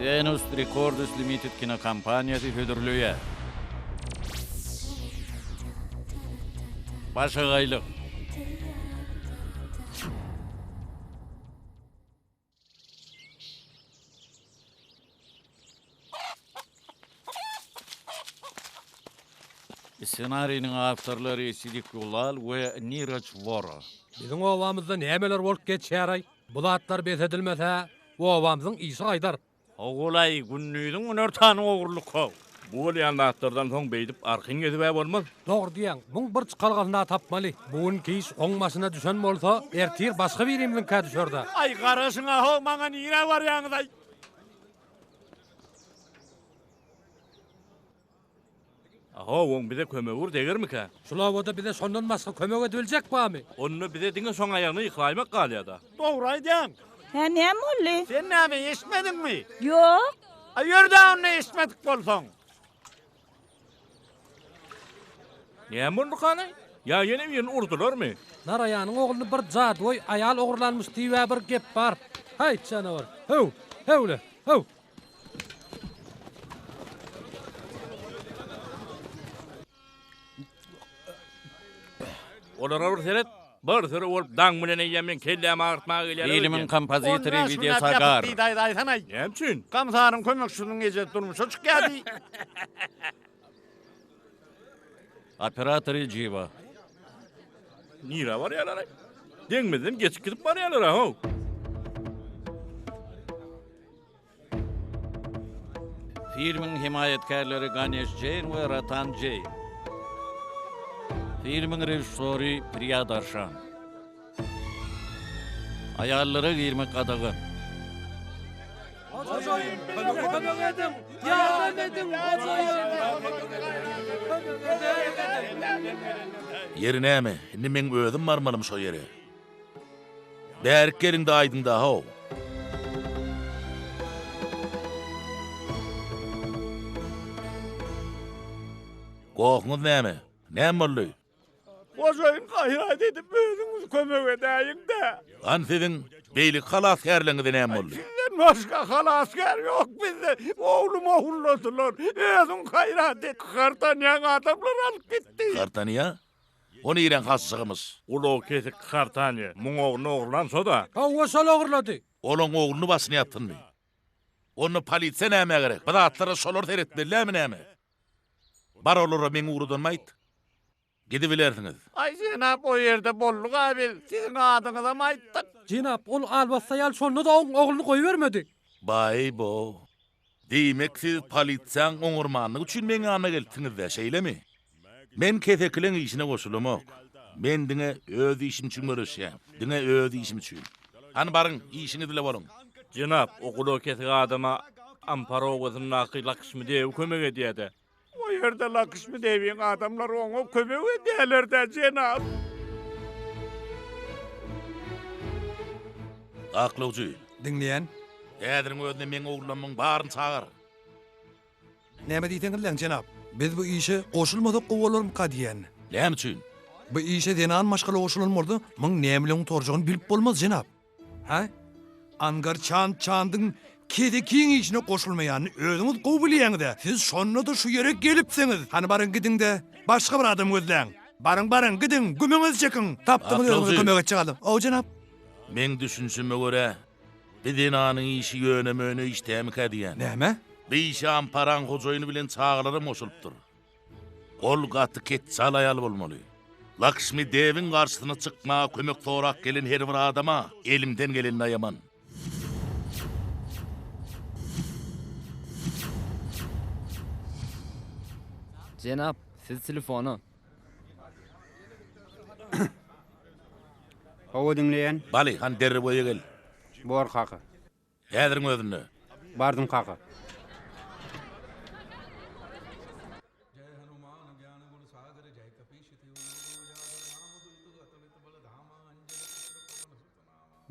Venus Records Limited kinokompaniýasy hödürleýär. Başagaýlyk. Ssenariniň awtorlary Sidik Gulal we Niraj Wora. Biziň obamyzda nämeler bolup geçýäraý? Bu zatlar bes edilmese, obamyzyň işi gaýdar. Ogulaý, gündiziň günortanyň ogurlyk-how. Bu bolýan zatlardan soň beýdip arkaýyn gezib-ä bolmaz. Dogry diýýäň, muň bir çykalgasyny-a tapmaly. Bu günki iş oň başyna düşen bolsa, ertir başga birimiziňkä düşer-dä. Aý, garaşyň-a-how, maňa nirä barýaňyz-aý? Ahow, oň bize kömegi bir degermikä? Şul obada bize şondan başga kömek edibiljek barmy? Onda bize diňe şoň aýagyna ýykylaýmak galýa-da. Dogry aýdýaň. Hä, näme boldy? Sen näme, eşitmediňmi? Ýok. A ýör-dä onda eşitmedik bolsaň. Näme boldy-kany? Ýa ýene birini urdularmy? Naraýanyň ogluny bir jadygöý aýal ogurlanmyş diýib-ä bir gep bar. Haýt, janawar! Höw! Höw-le! Höw! Olara bir seret, bir süri bolup daň bilen eýýäm meň kellämi agyrtmaga gelýärler Filmiň öýdýän. kompozitory Onda Widýa şunap Sagar. ýapyk diýdi aýtsanaý. Näme üçin? Kamsaryň kömekçisiniň ejesi durmuşa çykýar diý. Operatory Jiwa. Nirä barýarlar-aý? Deňimizden geçip gidip barýarlar-a, how. Filmiň hemaýatkärleri Ganeş Jeýn we Ratan Jeýn. Filmiň režissýory Priýa Darşan. Aýallara girmek gadagan. Hojaýyn, kömek ediň! Ýardam ediň, hojaýyn! Kömek ediň! Ýeri näme, indi meň özüm barmalymy şo ýere? Bärik geliň-de aýdyň-da-how. Gohuňyz näme? Näme boldy? Hojaýyn gaýrat edip özüňiz kömek edäýiň-dä. Han siziň beýleki halasgärleriňize näme boldy? Sizden başga halasgär ýok bizde. Oglum ogurladylar. Özüň gaýrat et. Kartanýaň adamlar alyp gitdi. Kartanýa? O niräň haşjygymyş? Gulagy kesik Kartaniýa. Muň ogluny ogurlan şo-da. Hawa, şol ogurlady. Olaň ogluny başyny ýapsynmy? Onda polisiýa nämä gerek? Bu zatlara şolar seretmeli dälmi näme? Bar olara meň ugradanymy aýt. Gidibilersiňiz. Aý jenap o ýerde bolduk-a biz. Siziň adyňyzam aýtdyk. Jenap, ol albassa ýaly şonda-da oň ogluny goýbermedi. Baý-bo. Diýmek siz polisiýaň oňarmanlygy üçin meň ýanyma gelipsiňiz-dä, şeýlemi? Men kesekileň işine goşulamok. Men diňe öz işim üçin göreşýän. Diňe öz işim üçin. Hany baryň, işiňiz bile boluň. Jenap, o gulagy kesik adama Ampar obasyndaky Lakşmi Dewi kömek edýä-dä. O ýerde Lakşmi Dewiň adamlary oňa kömek edýärler-dä, jenap. Aklawjy. Diňleýän. Häziriň özünde meň ogullarymyň baryny çagyr. Näme diýseňizläň, jenap. Biz bu işe goşulmasak gowy bolarmyka diýýän. Näme üçin? Bu işe zenan maşgala goşulan bolsa, muň näme bilen gutarjagyny bilip bolmaz, jenap. Hä? Angar Çand Çandyň kesekiň işine goşulmaýanyny özüňiz gowy bilýäňiz-ä. Siz şonda-da şu ýere gelipsiňiz. Hany baryň gidiň-de, başga bir adam gözläň. Baryň, baryň, gidiň, gümüňizi çekiň. Tapdyňyz özüňize kömek etjek adam. Hawa, jenap. Meň düşünişime görä, bi zenanyň işi ýöne-möne iş dämikä diýýän. Näme? Bi işe Amparaň hojaýyny bilen çagalaram goşulypdyr. Ol gaty ketjal aýal bolmaly. Lakşmi Dewiň garşysyna çykmaga kömek sorap gelen her bir adama elimden gelenini aýaman. Jenap, siz telefona. Hawa diňleýän. Baly, hany derrew öýe gel. Bor kaka. Häziriň özünde. Bardym kaka.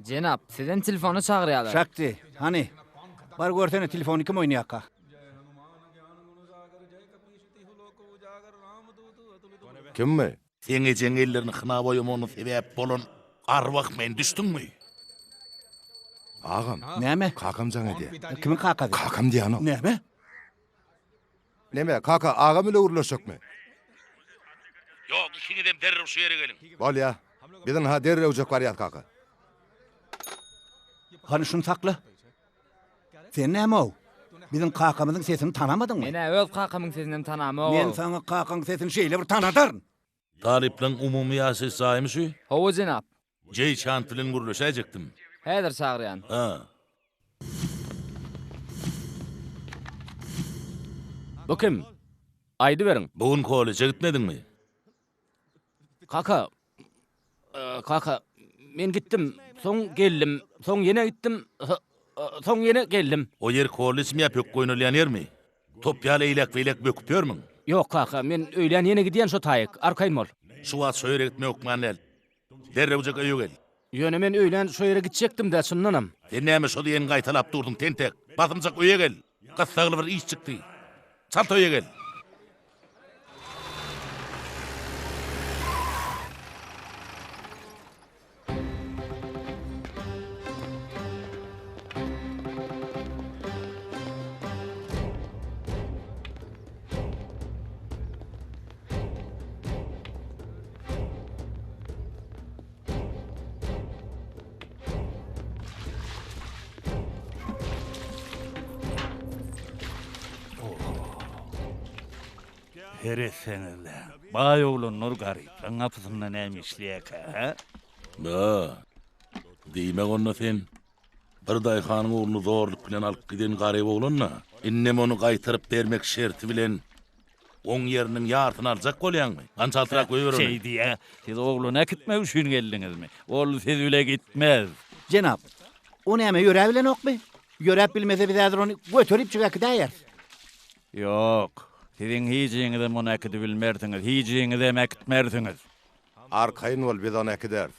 Jenap, sizem telefona çagyrýarlar. Şakti, hany, bar görsene telefony kim oýnaýarka? Kimmi? Seň ejeň ellerini hyna boýamagyna sebäp bolan arwah men düşdüňmi? Agam. Näme? Kakam jaň edýär. Kimiň kakasy? Kakam diýýänok. Näme? Neme, kaka, agam ile gürleşjekmi? Ýok, ikiňizem derrew şu ýere geliň. Bolýa. Biz ynha derrewjek barýas, kaka. Hany şuny sakla. Sen näme-ow? Biziň kakamyzyň sesini tanamadyňmy? Men-ä öz kakamyň sesinem tanamog-ow. Men saňa kakaň sesini şeýle bir tanadaryn. Talyplaň umumy ýaşaýyş jaýymy şu? Hawa, jenap. Jeý Çant bilen gürleşäýjekdim. Häzir çagyrýan. Ha. Bu kim? Aýdyberiň. Bu gün kolleje gitmediňmi? Kaka, kaka, men gitdim, soň geldim, soň ýene gitdim, soň ýene geldim. O ýer kollejmi ýa pökgi oýnalýan ýermi? Top ýaly eýläk-beýläk böküp ýörmüň? Ýok, kaka, men öýlän ýene gidýän şo taýyk, arkaýyn bol. Şu wagt şo ýere gitmek hökman däl. Derrewjek öýe gel. Ýöne men öýlän şo ýere gitjekdim-dä, çyndanam. Sen näme şo diýeniňi gaýtalap durduň, tentek? Basymjak öýe gel. Gyssagly bir iş çykdy. Çalt öýe gel. Seretseňizle, baý oglanlar garyplaň gapysynda näme işleýärkä, hä? Ba, diýmek onda sen bir daýhanyň ogluny zorluk bilen alyp giden garyp oglan-da, indem ony gaýtaryp bermek şerti bilen oň ýeriniň ýarsyny aljak bolýaňmy? Hany çaltrak goýber ony. Şeý diý-ä, siz ogluny äkitmek üçin geldiňizmi? Ol siz bile gitmez. Jenap, o näme ýöräbilenokmy? Ýöräp bilmese biz häzir ony göteripjik äkidäýeris. Ýok, siziň hijiňizem ony äkidibilmersiňiz, hijiňizem äkitmersiňiz. Arkaýyn bol, biz ony äkideris.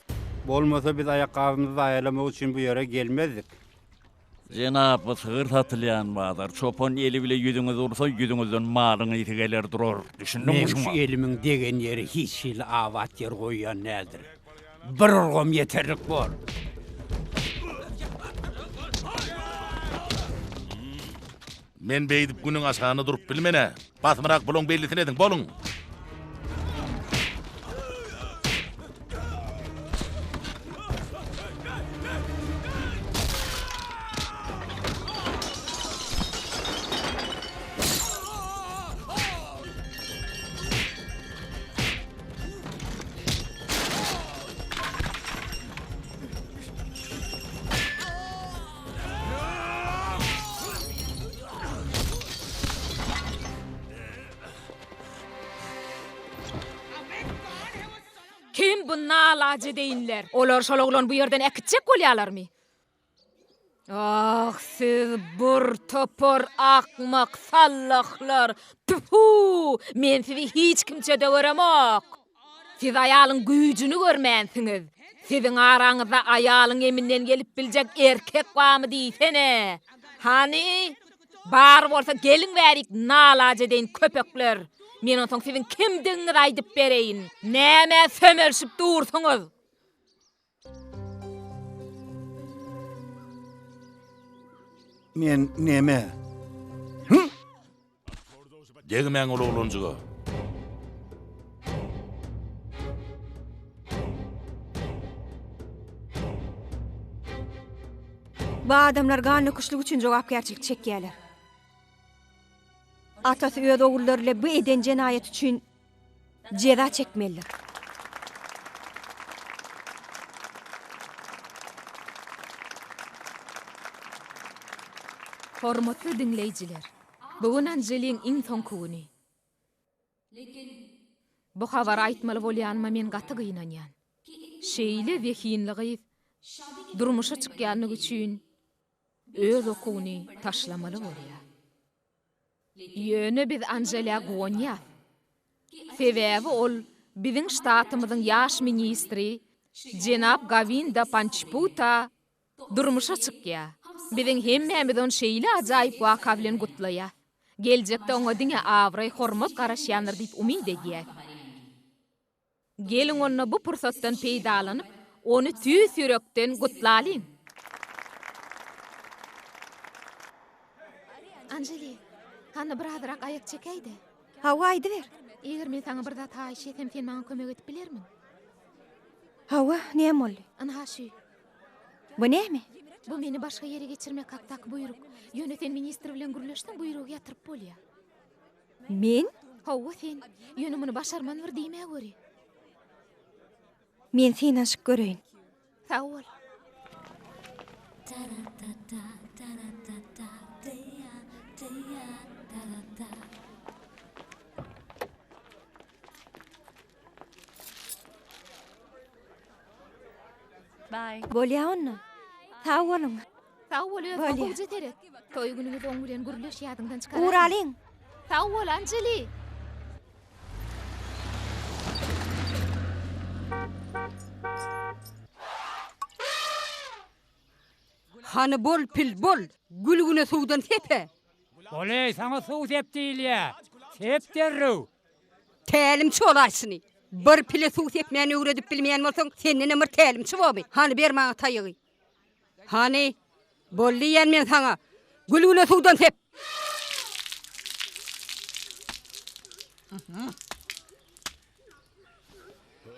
Bolmasa biz aýakgabymyzy zaýalamak üçin bu ýere gelmezdik. Jenap, bu sygyr satylýan bazar. Çopan eli bile ýüzüňizi ursa, ýüzüňizden malyň ysy geler durar. Düşündiňmi Meň şu şuňa? elimiň degen ýeri hiç hili abat ýer goýýan däldir. Bir urgam ýeterlik bor. Men beýdip günüň aşagynda durup bilmen-ä. Basymrak bulaň bellisini ediň, boluň! Kim bu nalajedeýinler? Olar şol oglany bu ýerden äkitjek bolýarlarmy? Ah, siz bir topar akmak sallahlar! Tfu! Men sizi hiç kimçe-de göremok! Siz aýalyň güýjüni görmänsiňiz. Siziň araňyzda aýalyň eminden gelip biljek erkek barmy diýsene? Hany, bar bolsa geliň bärik nalajedeýin köpekler! Men onsoň siziň kimdigiňizi aýdyp bereýin. Nämä sömelşip dursuňyz? Men neme? Degmäň ol oglanjyga. Bu adamlar gan döküşlik üçin jogapkärçilik çekýärler. Atasy öz ogullary ile bu eden jenaýaty üçin jeza çekmelidir. Hormatly diňleýjiler! Bu gün Anželiň iň soňky güni. Bu habary aýtmaly bolýanyma men gaty gynanýan. Şeýle zehinli gyz durmuşa çykýanlygy üçin öz okuwyny taşlamaly bolýar. Ýöne biz Anželä guwanýas. Sebäbi ol biziň ştatymyzyň ýaş ministri jenap Gawinda Pançputa durmuşa çykýar. Biziň hemmämiz ony şeýle ajaýyp waka bilen gutlaýas. Geljekde oňa diňe abraý-hormat garaşýandyr diýip umyt edýäs. Geliň onda bu pursatdan peýdalanyp, ony tüýs ýürekden gutlalyň! Anjeli, hany birazrak aýak çekäý-de. Hawa, aýdyber. Eger men saňa bir zat haýyş etsem, sen maňa kömek edip bilermiň? Hawa, näme boldy? Ynha şu. Bu näme? Bu meni başga ýere geçirmek hakdaky buýruk. Ýöne sen ministr bilen gürleşseň, buýrugy ýatyryp bolýar. Men? Hawa, sen. Ýöne muny başarman bir diýmäweri. Men synanyşyp göreýin. Sag bol. Bolýa onda. Sag boluň. Sag bol özüňe Bolýa. gowja seret. Toý günüňiz oň bilen gürleş ýadyňdan çykaraýma. Ugralyň. Sag bol Anjeli. Hany bol pil bol, gülgüne suwdan sep-e! Bol-eý, saňa suw sep diýilýä! Sep derrew! Tälimçi bolaý şuny! Bir pile suw sepmäni öwredip bilmeýän bolsaň, sendenem bir tälimçi bormy? Hany ber maňa taýagy! Hany, bol diýýän men saňa! Gülgüne suwdan sep!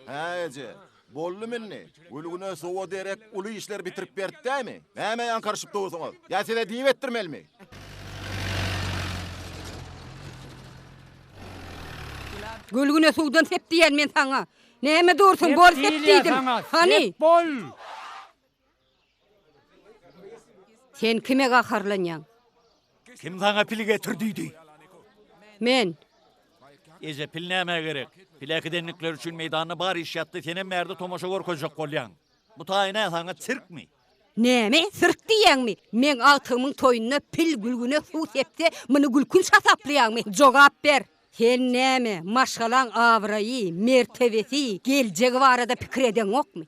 Hä, eje, boldumy indi? Gülgüne suwa derek uly işler bitirip berdi dämi? Nämä ýaňkaryşyp dursuňyz? Ýa size diýip etdirmelimi? Gülgüne suwdan sep diýýän men saňa! Näme dursuň, Sep bol sep diýilýär diýdim! saňa, Hany! sep bol! Sen kime gaharlanýaň? Kim saňa pil getir diýdi? Men. Eje, pil nämä gerek? Pil äkidenlikleri üçin meýdanda bar iş ýatdy, senem bärde tomaşa görkezjek bolýaň. Bu taýy nä saňa sirkmi? Näme, sirk diýýäňmi? Meň agtygymyň toýunda pil gülgüne suw sepse, muny gülkünç hasaplaýaňmy? Jogap ber! Sen näme, maşgalaň abraýy, mertebesi, geljegi barada pikir edeňokmy?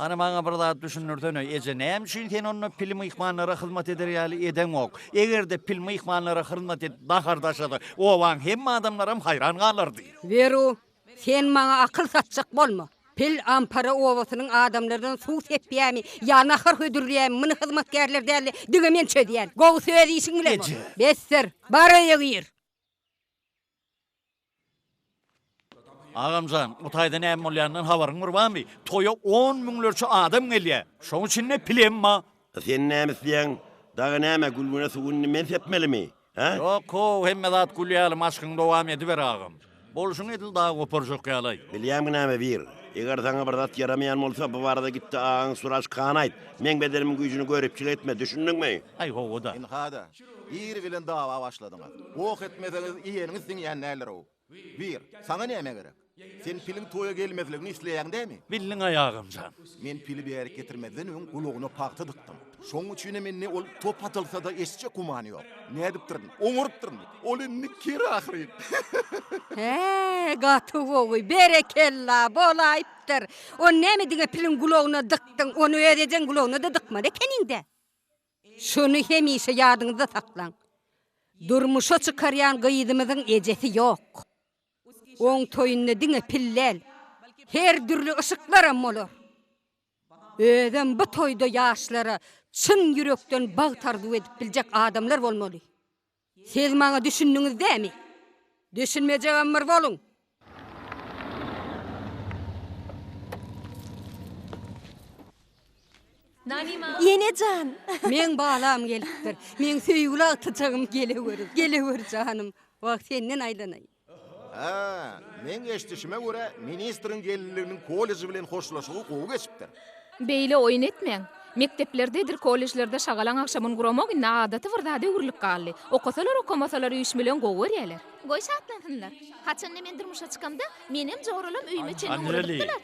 Hany maňa bir zat düşündirsene, eje, näme üçin sen onda pil myhmanlara hyzmat eder ýaly edeňok? Eger-de pil myhmanlara hyzmat edip nahar daşasa, obaň hemme adamlaram haýran galardy. Weru, sen maňa akyl satjak bolma. Pil Ampara obasynyň adamlaryndan suw sepýärmi ýa nahar hödürleýärmi, muny hyzmatkärler däl-de, diňe men çözýän. Gowusy öz işiň bilen bol. Eje! Besdir, bar öýe gir. Agamjan, bu taýda näme bolýanyndan habaryň bir barmy? Toýa on müňlerçe adam gelýär. Şoň içinde pilem bar. Sen näme isleýäň? Dagy näme, gülgüne suwy indi men sepmelimi? Hä? Ýok-how, hemme zat gül ýaly, maşkyňy dowam ediber, agam. Bolşuň edil dag goparjak ýaly-aý. Bilýäňmi näme, bir? Eger saňa bir zat ýaramaýan bolsa, bu barada git-de agaň Suraç Kana aýt. Meň bedenimiň güýjüni göripçilik etme, düşündiňmi? Aý, hawa-da. Ynha-da, ir bilen dawa başladyňyz. Goh etmeseňiz iýeniňiz siňýän däldir-ow. Bir, saňa näme gerek? Sen piliň toýa gelmezligini isleýäň dämi? Bildiň-aý agamjan. Men pili bärik getirmezden öň gulagyna pagta dykdym. Şoň üçinem indi ol top atylsa-da eşitjek gumany ýok. Nädipdirin? Oňarypdyryn. Ol indi ker ahyryn. Hä, gaty gowy. Berekella, bolaýypdyr. Ony näme diňe piliň gulagyna dykdyň, ony öz ejeň gulagyna-da dykmaly ekeniň-dä. Şuny hemişe ýadyňyzda saklaň. Durmuşa çykarýan gyzymyzyň ejesi ýok. Oň toýunda diňe pil däl, her dürli yşyklaram bolar. Özem bu toýda ýaşlara çyn ýürekden bagt arzuw edip biljek adamlar bolmaly. Siz maňa düşündiňiz dämi? Düşünmejegem bir boluň. Ene jan! Meň balam gelipdir. Meň söýgüli agtyjagym geleweri, geleweri janym. Wah, senden aýlanaýyn. Hä, meň eşdişime görä, ministriň gelinliginiň kolleji bilen hoşlaşygy gowy geçipdir. Beýle oýun etmäň. Mekdeplerdedir kolležlerde şagalaň agşamyny guramak indi adaty bir zada öwrülip galdy. Okasalar okamasalar üýşmeleň gowy görýäler. Goý şatlansynlar. Haçanda men durmuşa çykamda, menem joralam öýüme çenli Anjeli, ugradypdylar.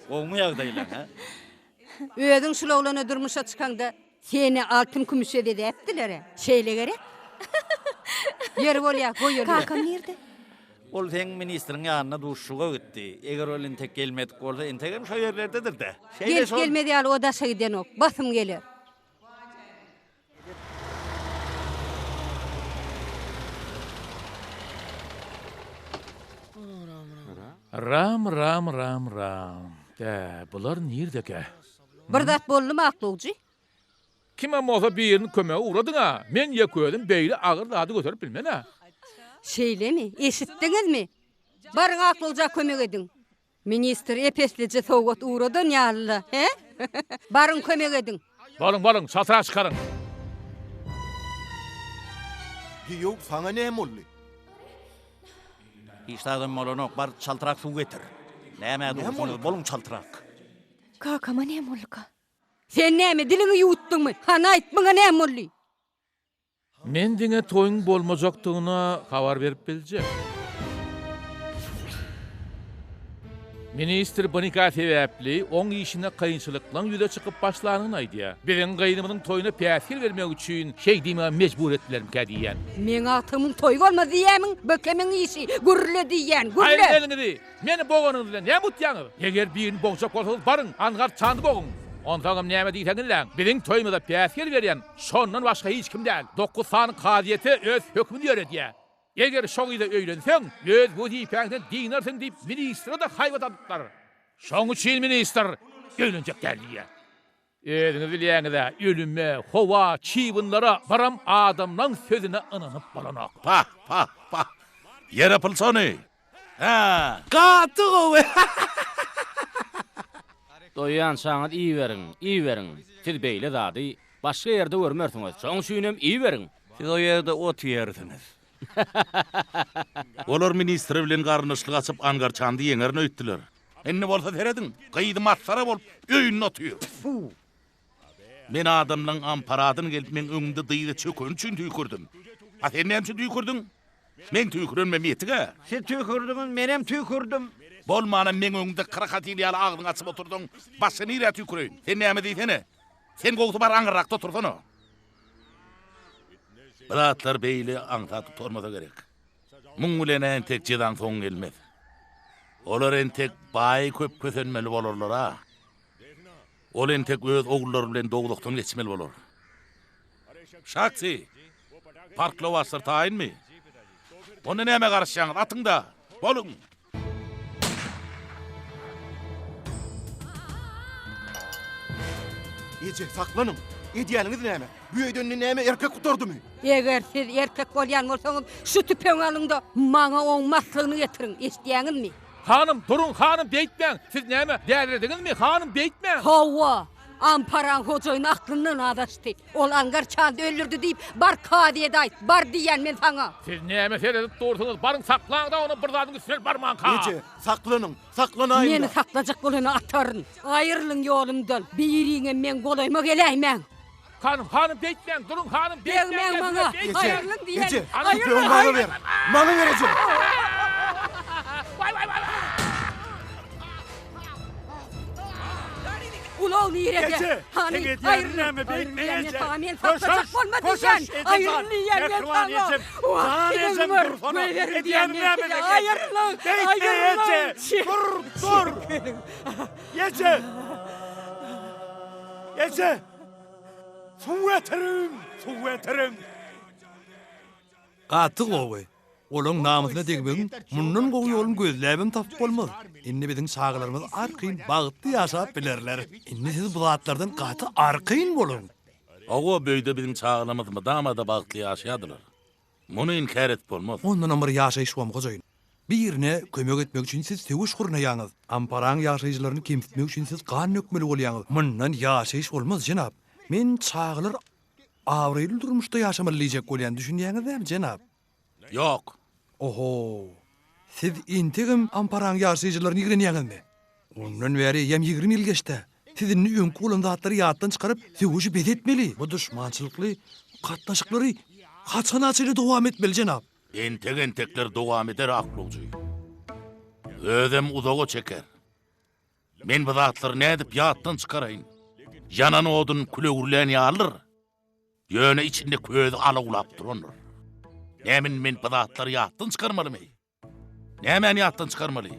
gowumy ýagdaýlaň, hä? Özüň şul oglana durmuşa çykaňda seni altyn-kümüşe bezäpdiler-ä. Şeýle gerek? Ýeri bolýa, goý ony. Kakam nirde? Ol seň ministriň ýanyna duşuşyga gitdi. Eger ol entek gelmedik bolsa, entegem şo ýerlerdedir-dä. Şeýle Gelip şol. gelmez ýaly o daşa gidenok. Basym geler. Ram ram ram ram. Dä, bular nirdekä? Bir zat boldumy aklawjy? Kimem bolsa birini kömege ugradyň-a. Men ýeke özüm beýle agyr zady göterip bilmen-ä. Şeýlemi? Eşitdiňizmi? Baryň aklawja kömek ediň. Ministr ep-eslije sowgat ugradan ýaly-la, hä? Baryň kömek ediň. Boluň, boluň, çaltrak çykaryň. Giýew, saňa näme boldy? Hiç zadam bolanok, bar çaltrak suw getir. Nämä dursuňyz, boluň çaltrak. Kakama näme bolduka? Sen näme, diliňi ýuwutdyňmy? Hany aýt, muňa näme boldy? Men diňe toýuň bolmajakdygyna habar berip biljek. Ministr bu nika sebäpli oň işinde kynçylyklaň ýüze çykyp başlanyny aýdýar. Biziň gyzymyzyň toýuna päsgel bermek üçin şeý diýmäge mejbur etdilermikä diýýän. Meň agtygymyň toýy bolmaz diýýämiň? Bu kimiň işi? Gürle diýýän, gürle! Aýryň eliňizi! Meni boganyňyz bilen näme utýaňyz? Eger birini bogjak bolsaňyz baryň, Angar Çandy boguň! Onsoňam näme diýseňizläň, biziň toýumyza päsgel berýän şondan başga hiç kim däl. Dokuz sany kazyýete öz hökmüni ýöredýär. Eger şo gyza öýlenseň, öz wezipäňden dynarsyň diýip ministre-de haýbat atypdyr. Şoň üçin ministr öýlenjek däl diýýär. Özüňiz bilýäňiz-ä, ölüme, howa, çybynlara, biram adamlaň sözüne ynanyp bolanok. Pah, pah, pah! Ýere pylçany! Hä! Gaty gowy! Doýýançaňyz iýiberiň, iýiberiň. Siz beýle zady başga ýerde görmersiňiz. Şoň üçinem iýiberiň. Siz o ýerde ot iýersiňiz. Olar ministr bilen garyndaşlyk açyp Angarçandy ýeňerin öýtdüler. Indi bolsa serediň, gyzy masgara bolup öýünde otyr. Tfu! Men adamlaň amparadyny gelip meň öňümde dyza çökeni üçin tüýkürdim. A sen näme üçin tüýkürdiň? Meň tüýkürenimem ýetik-ä. Siz tüýkürdiňiz, menem tüýkürdim. Bolmana meň öňümde krokodil ýaly agzyňy açyp otursaň, başga nirä tüýküreýin? Sen näme diýsene? Sen gowusy bar aňyrrakda otursana. Bu zatlar beýle aňsat gutarmasa gerek. Muň bilen-ä entek jezaň soňy gelmez. Olar entek baý köp kösenmeli bolarlar-a. Ol entek öz ogullary bilen dowzahdan geçmeli bolar. Şaksi! Parklowaçlar taýynmy? Onda nämä garaşýaňyz, atyň-da, boluň! Eje, saklanyň! Edýäniňiz näme? Bu öýden indi näme erkek gutardymy? Eger siz erkek bolýan bolsaňyz, şu tüpeňi alyň-da, maňa oň maslygyny getiriň, eşidýäňizmi? Hanym, duruň, hanym, beýtmäň! Siz näme, dälirediňizmi, hanym, beýtmäň! Hawa, Amparaň hojaýyny aklyndan azaşdy. Ol Angar Çandy öldürdi diýip, bar kazyýete aýt, bar diýýän men saňa! Siz näme seredip dursuňyz, baryň saklaň-da ony bir zadyň üstüne barmanka! Eje, saklanyň, saklanaýyň-da! Meni saklajak bolany ataryn! Aýrylyň ýolumdan, biriňem meň golaýyma geläýmäň! Hanym, hanym beýtmäň, duruň hanym, beýtmäň, Degmäň maňa, aýrylyň diýýän! Eje, tüpeňi maňa ber, maňa ber eje! Waý, waý, waý! Ulag nirede? Eje, Hany, seň edýäniň aýryl, näme, beýtme aýryl diýýän eje. men saňa, men Köşeş, saklajak bolma köşeş, diýýän. eje jan, Aýryl diýýän men mähriban saňa. ejem, Wah, jan siziň ejem gör, dursana, goýberin diýýän edýäniň men näme size. seň eje? Aýrylyň, Beýtme aýrylyň. eje, dur, dur. Eje! Eje! Suw getiriň, suw getiriň. Gaty gowy. Olaň namysyna degmegiň mundan gowy ýoluny gözläbem tapyp bolmaz. Indi biziň çagalarymyz arkaýyn bagtly ýaşap bilerler. Indi siz bu zatlardan gaty arkaýyn boluň. Hawa, bu öýde biziň çagalarymyz mydama-da bagtly ýaşaýardylar. Muny inkär edip bolmaz. Ondanam bir ýaşaýyş bom, hojaýyn. Birine kömek etmek üçin siz söweş gurnaýaňyz. Amparaň ýaşaýjylaryny kemsitmek üçin siz gan dökmeli bolýaňyz. Mundan ýaşaýyş bolmaz, jenap. Men çagalar Abraýly durmuşda ýaşamaly diýjek bolýan, düşünýäňiz dämi, jenap? Ýok. Oho! Siz entegem Amparaň ýaşaýjylaryny ýigrenýäňizmi? Ondan bäri eýýäm 20 ýyl geçd-ä. Siz indi öňki bolan zatlary ýatdan çykaryp, söweşi bes etmeli. Bu duşmançylykly gatnaşyklary haçana çenli dowam etmeli, jenap? Entek-entekler dowam eder, aklawjy. Özem uzaga çeker. Men bu zatlary nädip ýatdan çykaraýyn? Ýanan odun küle öwrülen ýalydyr. Ýöne içinde közi alawlap durandyr. Näme indi men bu zatlary ýatdan çykarmalymy? Nämäni ýatdan çykarmaly?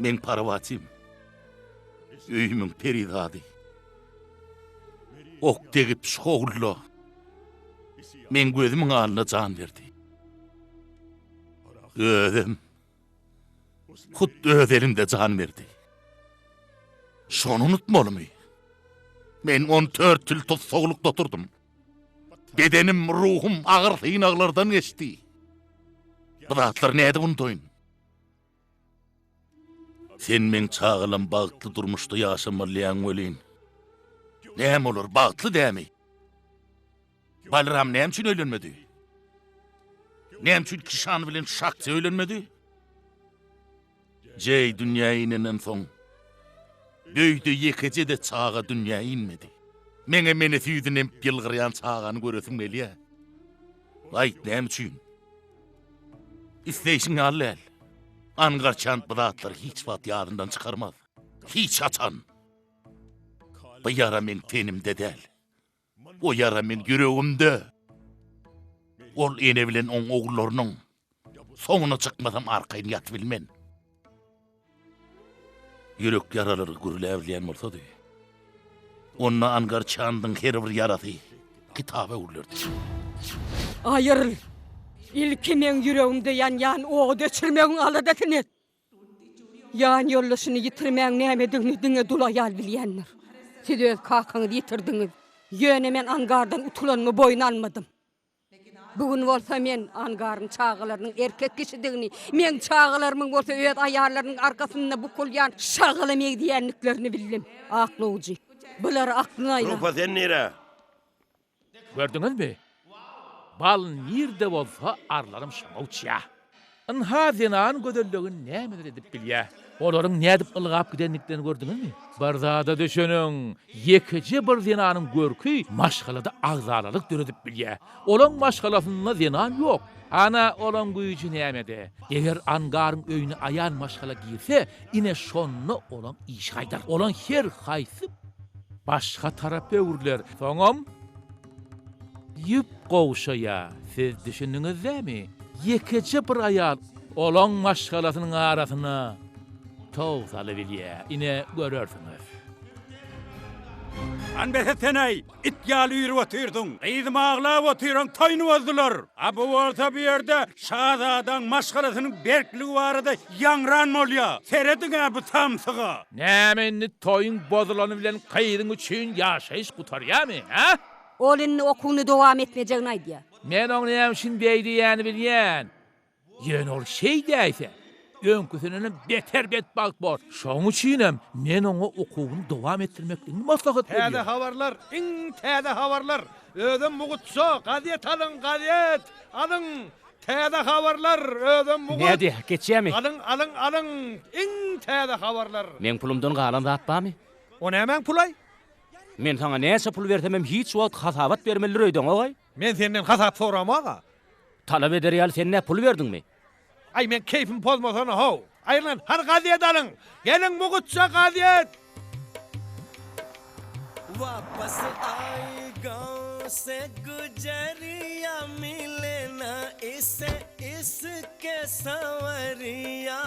Meň Parwatim, öýümiň perizady. Ok degip şu howluda meň gözümiň alnynda jan berdi. Özem hut öz elimde jan berdi. Şony unutmalymy? Men on tört ýyl tussaglykda oturdym. Bedenim, ruhum agyr synaglardan geçdi. Bu zatlary nädip unudaýyn? Sen meň çagalam bagtly durmuşda ýaşamalyýaň welin. Näme olar bagtly dämi? Balram näme üçin öýlenmedi? Näme üçin Kişan bilen Şakti öýlenmedi? Jeý dünýä inenden soň, öýde ýekeje-de çaga dünýä inmedi. Meňem ene süýdüni emip ýylgyrýan çagany göresim gelýä. Aýt, näme üçin? Isleýşiň ýaly däl. Angarçant bu zatlary hiç wagt ýadyndan çykarmaz. Hiç haçan! Bu ýara meň tenimde däl. O ýara meň ýüregimde. Ol ene bilen oň ogullarynyň soňuna çykmasam arkaýyn ýatybilmen. Ýürek ýaralary gürläbilýän bolsady, onda Angar Çandyň her bir ýarasy kitaba öwrülerdi. Aýyryl! Ilki meň ýüregimde ýanýan ody öçürmegiň aladasyny et! Ýan ýoldaşyny ýitirmäň nämedigini diňe dul aýal bilýändir. Siz öz kakaňyzy ýitirdiňiz. Ýöne men Angardan utulanymy boýun almadym. Bu gün bolsa men Angaryň çagalarynyň erkek kişidigini, meň çagalarymyň bolsa öz aýallarynyň arkasynda bukulýan şagala megzeýändiklerini bildim. Aklawjy, bulary aklyna aýla. Rupa sen nirä? Gördüňizmi? Bal nirde bolsa arlaram şoňa uçýa. Ynha zenan gözelligi nämeler edip bilýä. Olaryň nädip ylgap gidendiklerini gördüňizmi? Bir zada düşüniň, ýekeje bir zenanyň görki maşgalada agzalalyk döredip bilýä. Olaň maşgalasynda zenan ýok. Ana olaň güýji nämede. Eger Angaryň öýüne aýal maşgala girse, ine şonda olaň işi gaýdar. Olaň her haýsy Başga tarapa öwrüler. Soňam ýüp gowşaýar. Siz düşündiňiz dämi? Ýekeje bir aýal olaň maşgalasynyň arasyna tow salybilýär. Ine, görersiňiz. Han bes etseneý, it ýaly üýrüp otyrsyň. Gyzym aglap otyr, oň toýuny bozdular. A bu bolsa bu ýerde şazadaň maşgalasynyň berkligi barada ýaňran bolýa. Serediň-ä bu samsyga. Näme indi toýuň bozulany bilen gyzyň üçin ýaşaýyş gutarýamy, hä? Ol indi okuwyny dowam etmejegini aýdýar. Men oň näme üçin beý diýýänini bilýän. Ýöne ol şeýdäýse, öňküsindenem beter betbagt bor. Şoň üçinem men oňa okuwyny dowam etdirmekligini maslahat Täze berýän. habarlar, iň täze habarlar. Özem mugutça, gazet alyň, gazet! Alyň! Täze habarlar, özem mugut! Nädýä, geçýämi? Alyň, alyň, alyň! Iň täze habarlar! Meň pulumdan galan zat barmy? O nämäň pulaý? Men saňa näçe pul bersemem hiç wagt hasabat bermelidir öýdeňogaý? Men senden hasap soramag-a. Talap eder ýaly sen nä pul berdiňmi? Aý meň keýpimi pozmasana how. Aýrylan, hany gazet alyň! Geliň mugutça gazet! Wapas aayi gaon se gujariya mile na ise iske sawariya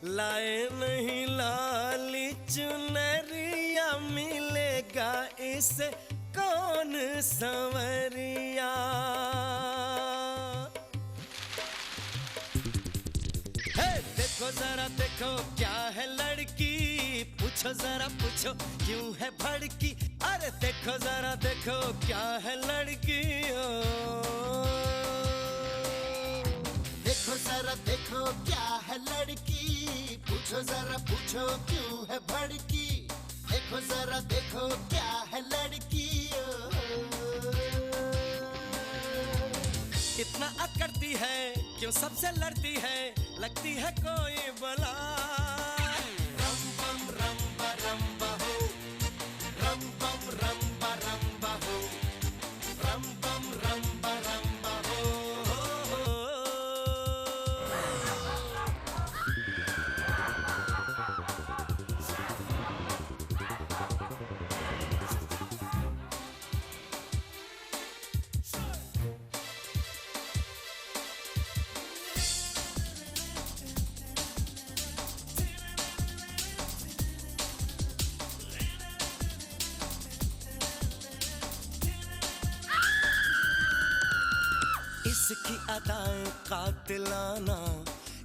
laye nahi lali chunariya milega ise kaun sawariya. Hey dekho zara dekho kya hai ladki puchho zara puchho kyun hai bhadki are dekho zara dekho kya hai ladki o देखो जरा देखो क्या है लड़की पूछो जरा पूछो क्यों है भड़की देखो जरा देखो क्या है लड़की ओ। इतना अकड़ती है क्यों सबसे लड़ती है लगती है कोई बला रम बम रम बा रम बा हो रम बम रम बा रम बा हो रम बम रम बा रम बा हो, हो, हो। इसकी अदाएं कातिलाना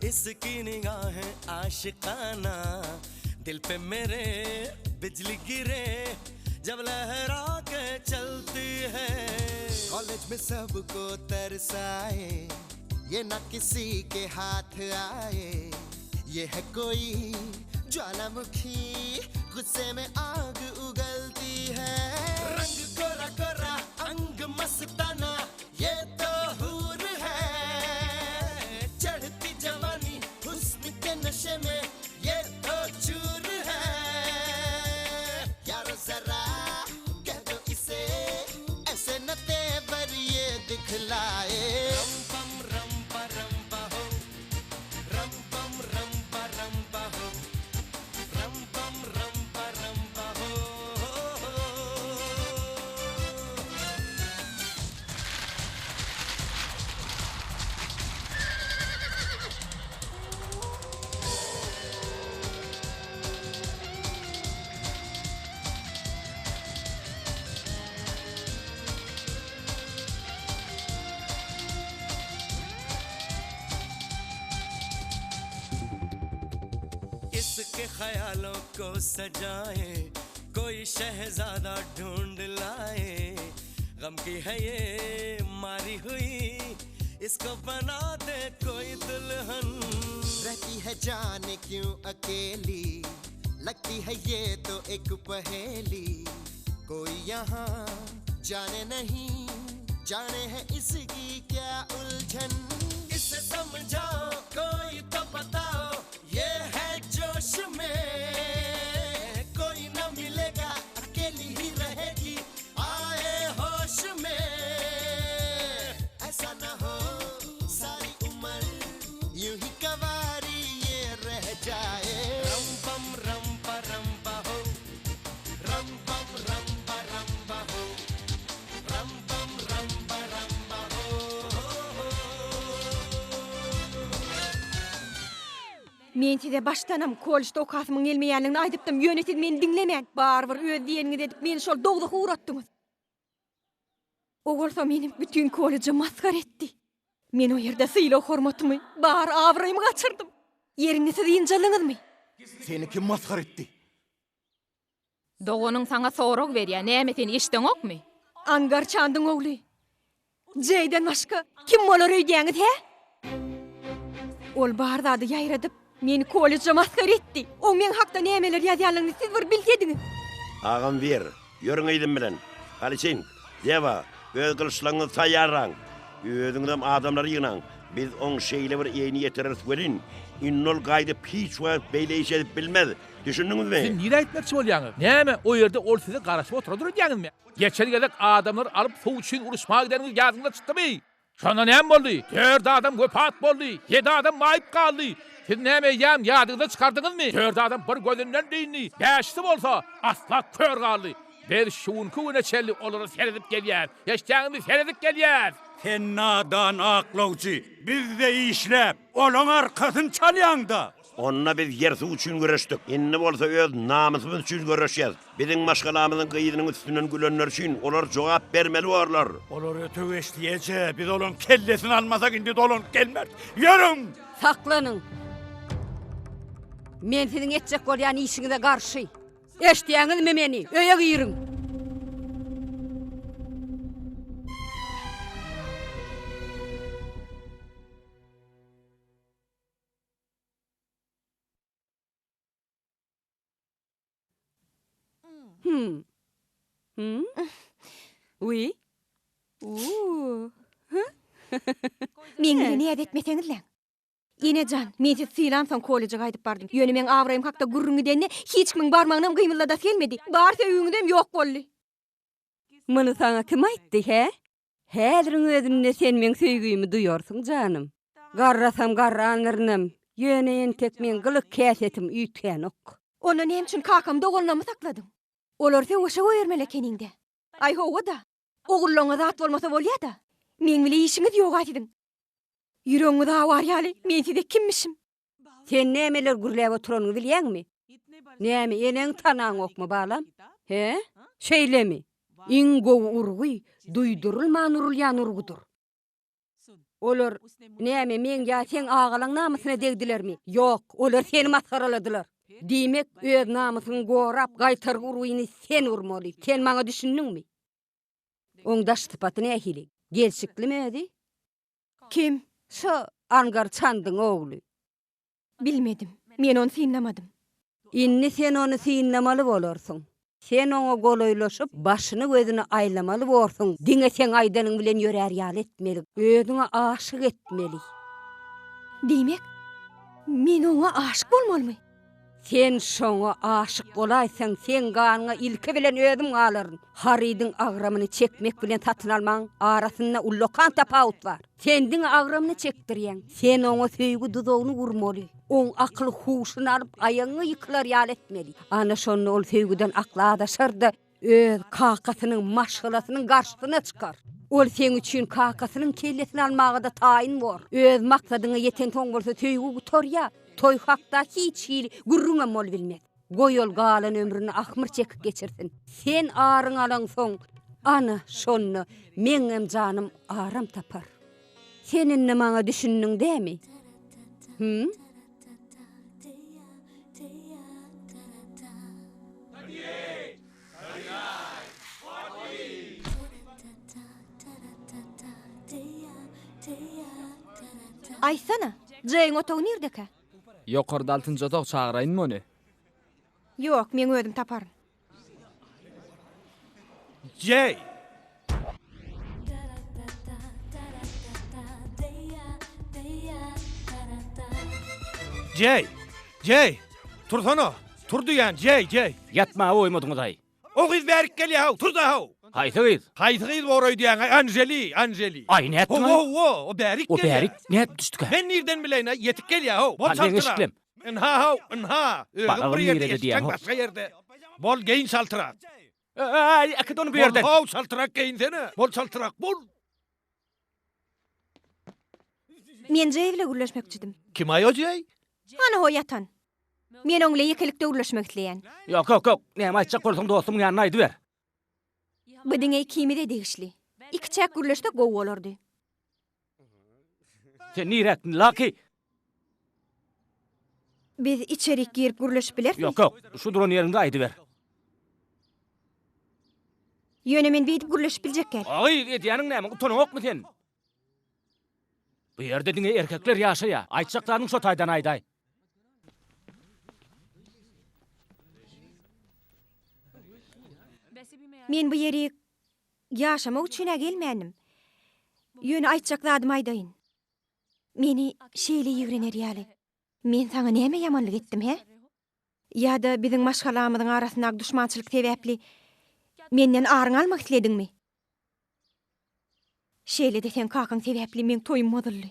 इसकी निगाहें आशिकाना दिल पे मेरे बिजली गिरे। जब लहरा के चलती है कॉलेज में सबको तरसाए ये ना किसी के हाथ आए ये है कोई ज्वालामुखी गुस्से में आग उगलती है रंग कोरा कोरा अंग मस्ताना ये तो हूर है चढ़ती जवानी हुस्न के नशे में ये तो चूर है यारो जरा कह दो इसे ऐसे न तेवर ये दिखलाए रम पम रम पा रम पा हो रम पम रम पा रम पा हो रम पम रम पा रम पा हो इसके ख्यालों को सजाए कोई शहजादा ढूंढ लाए गम की है ये मारी हुई इसको बना दे कोई दुल्हन रहती है जाने क्यों अकेली लगती है ये तो एक पहेली कोई यहाँ जाने नहीं जाने है इसकी क्या उलझन इसे समझाओ कोई तो बताओ ये है जोश में कोई न मिलेगा अकेली ही रहेगी आए होश में ऐसा न हो सारी उम्र यूं ही कवारी ये रह जाए रम पम रम पा रम पा हो रम पम रम पा रम पा हो रम पम रम पा रम पा हो Men size başdanam kollejde okasymyň gelmeýänligini aýdypdym, ýöne siz meni diňlemän, barybir öz diýeniňizi edip meni şol dowzaha ugratdyňyz. O bolsa meni bütin kolleje masgara etdi. Men o ýerde sylag-hormatymy, bar abraýymy gaçyrdym. Ýerinde siz ynjalyňyzmy? Seni kim masgara etdi? Doganyň saňa sorag berýär, näme sen eşdeňokmy? Angar Çandyň ogly. Jeýden başga kim bolar öýdýäňiz, hä? Ol bar zady ýaýradyp, meni kollejde masgara etdi. Oň meň hakda nämeler ýazýanlygyny siz bir bilsediňiz. Agam Wir, ýörüň yzym bilen. Haliçin, Dewa, öz gylyçlaryňyzy taýýarlaň. Özüňizem adamlary ýygnaň. Biz oň şeýle bir eýini ýetireris welin, indi ol gaýdyp hiç wagt beýle iş edip bilmez. Düşündiňizmi? Siz nirä gitmekçi bolýaňyz? Näme, o ýerde ol size garaşyp oturadyr öýdýäňizmi? Geçen gezek adamlary alyp suw üçin uruşmaga gideniňiz ýadyňyza çykdymy? Şonda näme boldy? Dört adam wepat boldy, ýedi adam maýyp galdy. Siz näme eýýäm ýadyňyzdan çykardyňyzmy? Dört adam bir gözünden dyndy, bäşisi bolsa asla kör galdy. Biz şu günki güne çenli olara seredip gelýäs. Eşidýäňizmi, seredip gelýäs! Sen nadan aklawçy, bizde işläp, olaň arkasyny çalýaňda! Onda biz ýer-suw üçin göreşdik. Indi bolsa öz namysymyz üçin göreşýäs. Biziň maşgalamyzyň gyzynyň üstünden gülenler üçin olar jogap bermeli borlar. Olar öte geçdi, eje. Biz olaň kellesini almasak indi dolanyp gelmeris. Ýörüň! Saklanyň! Men siziň etjek bolýan işiňize garşy. Eşidýäňizmi meni? Öýe giriň! Hmm. Hmm. Oui. Uuu. Meň bilen näz etmeseňizläň. Ene jan, men sizi sylamsoň kolleje gaýdyp bardym. Ýöne meň abraýym hakda gürrüň gidende hiç kimiň barmagynam gymyldadasy gelmedi. Bar söýgiňizem ýok boldy. Muny saňa kim aýtdy, hä? Häziriň özünde sen meň söýgimi duýarsyň, janym. Garrasam garrandyrynam, ýöne entek meň gylyk-häsiýetim üýtgänok. Onda näme üçin kakam doganlarymy sakladyň? Olary söweşe goýbermeli ekeniň-dä. Aý, hawa-da. Ogullaryňa zat bolmasa bolýa-da. Meň bile işiňiz ýog-a siziň. Ýüregiňiz awar ýaly, men size kimmişim? Sen nämeler gürläp oturanyňy bilýäňmi? Näme, eneňi tanaňokmy, balam? He? Şeýlemi? Iň gowy urgy duýdurylman urulýan urgudyr. Olar, näme, meň ýa seň agalaň namysyna degdilermi? Ýok, olar seni masgaraladylar. Diýmek, öz namysyňy gorap, gaýtargy urgyny sen urmaly. Sen maňa düşündiňmi? Oň daş sypaty nähili? Gelşiklimi özi? Kim? Şo Angar Çandyň ogly. Bilmedim. Men ony synlamadym. Indi sen ony synlamaly bolarsyň. Sen oňa golaýlaşyp, başyny-gözüni aýlamaly borsuň. Diňe seň aýdanyň bilen ýörär ýaly etmeli. Özüňe aşyk etmeli. Diýmek, men oňa aşyk bolmalymy? Sen şoňa aşyk bolaýsaň, seň ganyňa ilki bilen özüm galaryn. Harydyň agramyny çekmek bilen satyn almagyň arasynda ullakan tapawut bar. Sen diňe agramyny çekdirýäň. Sen oňa söýgi duzagyny gurmaly. Oň akyl-huşuny alyp, aýagyňa ýykylar ýaly etmeli. Ana şonda ol söýgüden akly azaşar-da, öz kakasynyň, maşgalasynyň garşysyna çykar. Ol seň üçin kakasynyň kellesini almaga-da taýyn bor. Öz maksadyňa ýetensoň bolsa söýgi gutarýar. Toý hakda hiç hili gürrüňem bolubilmez. Goý ol galan ömrüni ahmyr çekip geçirsin. Sen aryňy alaňsoň, ana, şonda meňňem janym aram tapar. Sen indi maňa düşündiň dämi? Hüm? Aýtsana, Jeýiň otagy nirdekä? Ýokarda altynjy otag çagyraýynmy ony? Ýok, meň özüm taparyn. Jeý! Jeý! Jeý! Tursana! Tur diýýän, Jeý, Jeý! Ýatmaga goýmadyňyz-aý. O gyz bärik gelýä-how, tur-da-how! Haýsy gyz? Haýsy gyz bor öýdýäň-aý, Anželi, Anželi. Aý, nätdiň-aý? Hawa, hawa, o bärik O gelýä. bärik nädip düşdükä? Men nirden bileýin-aý, ýetip gelýä-how, bol Hany meň çaltyrak. eşiklem? Ynha-how, ynha, özüň Balagym bir ýerde, nirede eşikleň diýýän-how. başga ýerde. Bol, geýin çaltyrak. Äý, äkit ony bu ýerden. Bol-how, çaltyrak geýinsene. Bol çaltyrak, bol. Men Jeý bile gürleşmekçidim. Kim-aý o Jeý? Hany-ho ýatan. Men oň bilen ýekelikde gürleşmek isleýän. Ýok, ýok, ýok. Näme aýtjak bolsaň dostumyň ýanynda aýdyber. Bu diňe ikimize degişli. Ikiçäk gürleşsek gowy bolardy. Sen niräkdiň, Laki? Biz içerik girip gürleşip bilerismi? Ýok, ýok. Şu duran ýeriňde aýdyber. Ýöne men beýdip gürleşip biljek däl. Aý, edýäniň näme? Utanaňokmy sen? Bu ýerde diňe erkekler ýaşaýar. Aýtjak zadyňy şo taýdan aýdaý. Men bu ýerik ýaşamak üçin-ä gelmändim. Ýöne aýtjak zadymy aýdaýyn. Meni şeýle ýigrener ýaly, men saňa näme ýamanlyk etdim, hä? Ýa-da biziň maşgalamyzyň arasyndaky duşmançylyk sebäpli menden aryňy almak islediňmi? Şeýle-de seň kakaň sebäpli meň toýum bozuldy.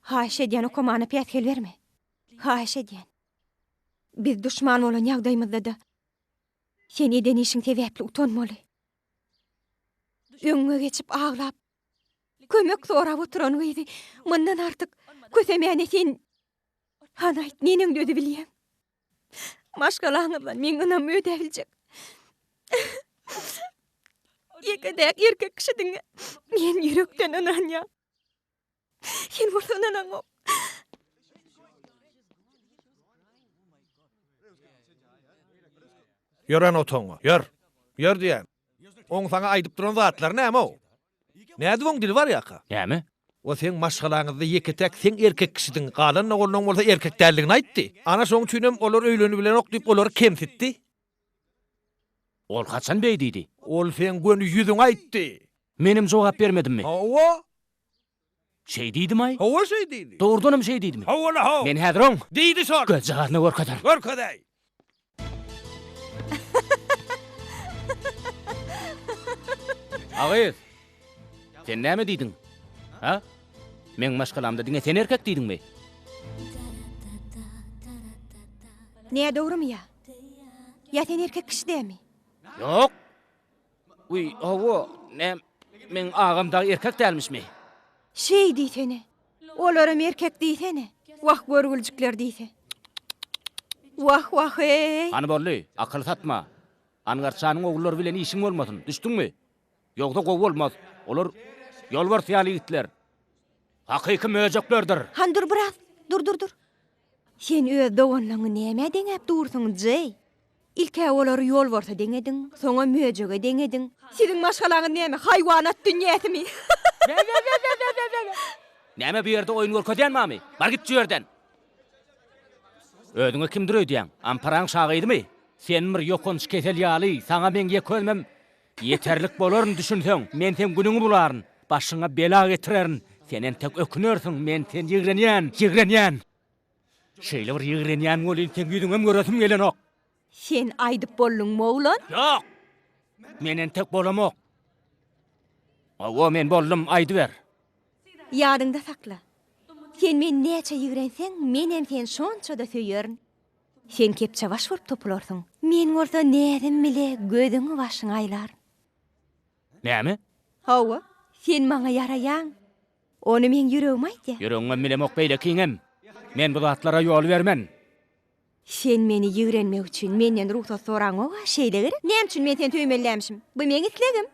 Haýyş edýän okamana päsgel berme. Haýyş edýän. Biz duşman bolan ýagdaýymyzda-da sen eden işiň sebäpli utanmaly. Öňüňe geçip aglap, kömek sorap oturan gyzy mundan artyk kösemäne sen hany aýt neneň dözübilýäň? Maşgalaňyzdan meň ynamymy ödäbiljek ýeke-täk erkek kişidiňe men ýürekden ynanýan. Sen bolsa ynanaňok. Ýör hany otagyňa, ýör. Ýör diýýän. Oň saňa aýdyp duran zatlary näme-ow? Nädip oň dili barýaka? Näme? O seň maşgalaňyzda ýeke-täk seň erkek kişidiň, galan doganlaň bolsa erkek däldigini aýtdy. Ana şoň üçinem olar öýlenibilenok diýip olary kemsitdi. Ol haçan beý diýdi? Ol seň göni ýüzüňe aýtdy. Menem jogap bermedimmi? Hawa. Şeý diýdimi-aý? Hawa şeý diýdi. Dogrudanam şeý diýdimi? Hawa-la haw. Men häzir oň. Diýdi şol. Gözjagazyna görkezerin. Görkezäý. A gyz, sen näme diýdiň? Ha? Meň maşgalamda diňe sen erkek diýdiňmi? Nädogrymy ýa? Ýa sen erkek kişi dälmi? Ýok. Wiý, hawa, näm, meň agam dagy erkek dälmişmi? Şeý diýsene. Olaram erkek diýsene. Wah, görgüljikler diýse. Wah, wah-eý! Hany boldy, akyl satma. Angarçanyň ogullary bilen işiň bolmasyn, düşdüňmi? Ýogsa gowy bolmaz. Olar ýolbars ýaly ýigitler. Hakyky möjeklerdir. Hany dur biraz, dur, dur, dur. Sen öz doganlaňy nämä deňäp dursuň, Jeý? Ilk-ä olary ýolbarsa deňediň, soňam möjege deňediň. Siziň maşgalaňyz näme, haýwanat dünýäsimi? Näme bu ýerde oýun görkezýän bamy? Bar git şu ýerden! Özüňe kimdir öýdýäň? Amparaň şa gyzymy? Sen bir ýokanç kesel ýaly, saňa meň ýeke özümem ýeterlik bolaryn, düşünseň, men seň günüňi bularyn, başyňa bela getirerin, sen entek ökünersiň, men seni ýigrenýän, ýigrenýän! Şeýle bir ýigrenýän welin, seň ýüzüňem göresim gelenok. Sen aýdyp bolduňmy, oglan? Ýok! Men entek bolamok. Hawa, men boldum, aýdyber. Ýadyňda sakla. Sen meni näçe ýigrenseň, menem seni şonça-da söýerin. Sen kepjebaş bolup topularsyň. Men bolsa näzim bile gözüňi-başyňy aýlaryn. Näme? Hawa, sen maňa ýaraýaň. Ony meň ýüregim aýdýar. Ýüregiňem bilemok, beýlekiňem. Men bu zatlara ýol bermen. Sen meni ýigrenmek üçin menden rugsat soraňok-a, şeýle gerek? Näme üçin men seni söýmeli dälmişim? Bu meň islegim.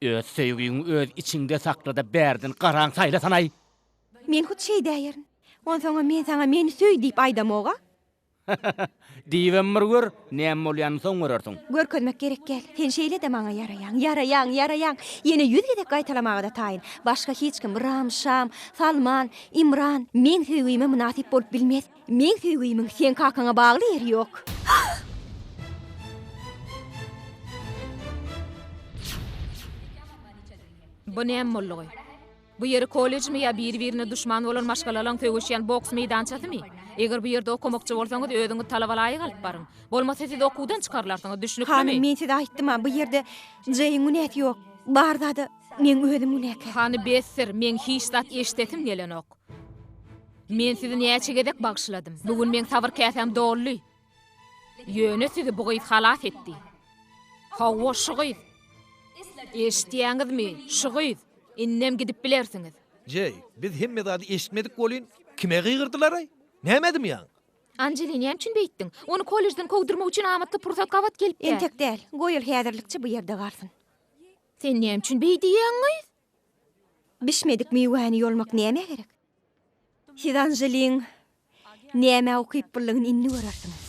Öz söýgiňi öz içiňde sakla-da bärden garaň saýlasanaý. Men hut şeýdäýerin. Onsoňam men saňa meni söý diýip aýdamog-a. Diýibem bir gör, näme bolýanyny soň görersiň. Görkezmek gerek däl. Sen şeýle-de maňa ýaraýaň, ýaraýaň, ýaraýaň. Ýene ýüz gezek gaýtalamaga-da taýyn. Başga hiç kim, Ram, Şam, Salman, Imran meň söýgime mynasyp bolup bilmez. Meň söýgimiň seň kakaňa bagly ýeri ýok. Bu näme boldugy? Bu ýeri kollejmi ýa biri-birine duşman bolan maşgalalaň söweşýän boks meýdançasymy? Eger bu ýerde okamakçy bolsaňyz, özüňiz talaba laýyk alyp baryň. Bolmasa siz okuwdan çykarylarsyňyz, düşnüklimi? Hanym, men size aýtdym-a, bu ýerde Jeýiň günäsi ýok. Bar zada meň özüm günäkär. Hany besdir, meň hiç zat eşdesim gelenok. Men sizi näçe gezek bagyşladym. Bu gün meň sabyr käsäm doldy. Ýöne sizi bu gyz halas etdi. Hawa, şu gyz. Eşidýäňizmi, şu gyz. Indem gidip bilersiňiz. Jeý, biz hemme zady eşitmedik welin, kime gygyrdylar-aý? Näme dymýaň? Anjeli, näme üçin beýtdiň? Ony kollejden kowdurmak üçin amatly pursat gabat gelipdi. Entek däl. Goý ol häzirlikçe bu ýerde galsyn. Sen näme üçin beý diýýäň, gyz? Bişmedik miwäni ýolmak nämä gerek? Siz Anželiň nämä ukyplylygyny indi görersiňiz.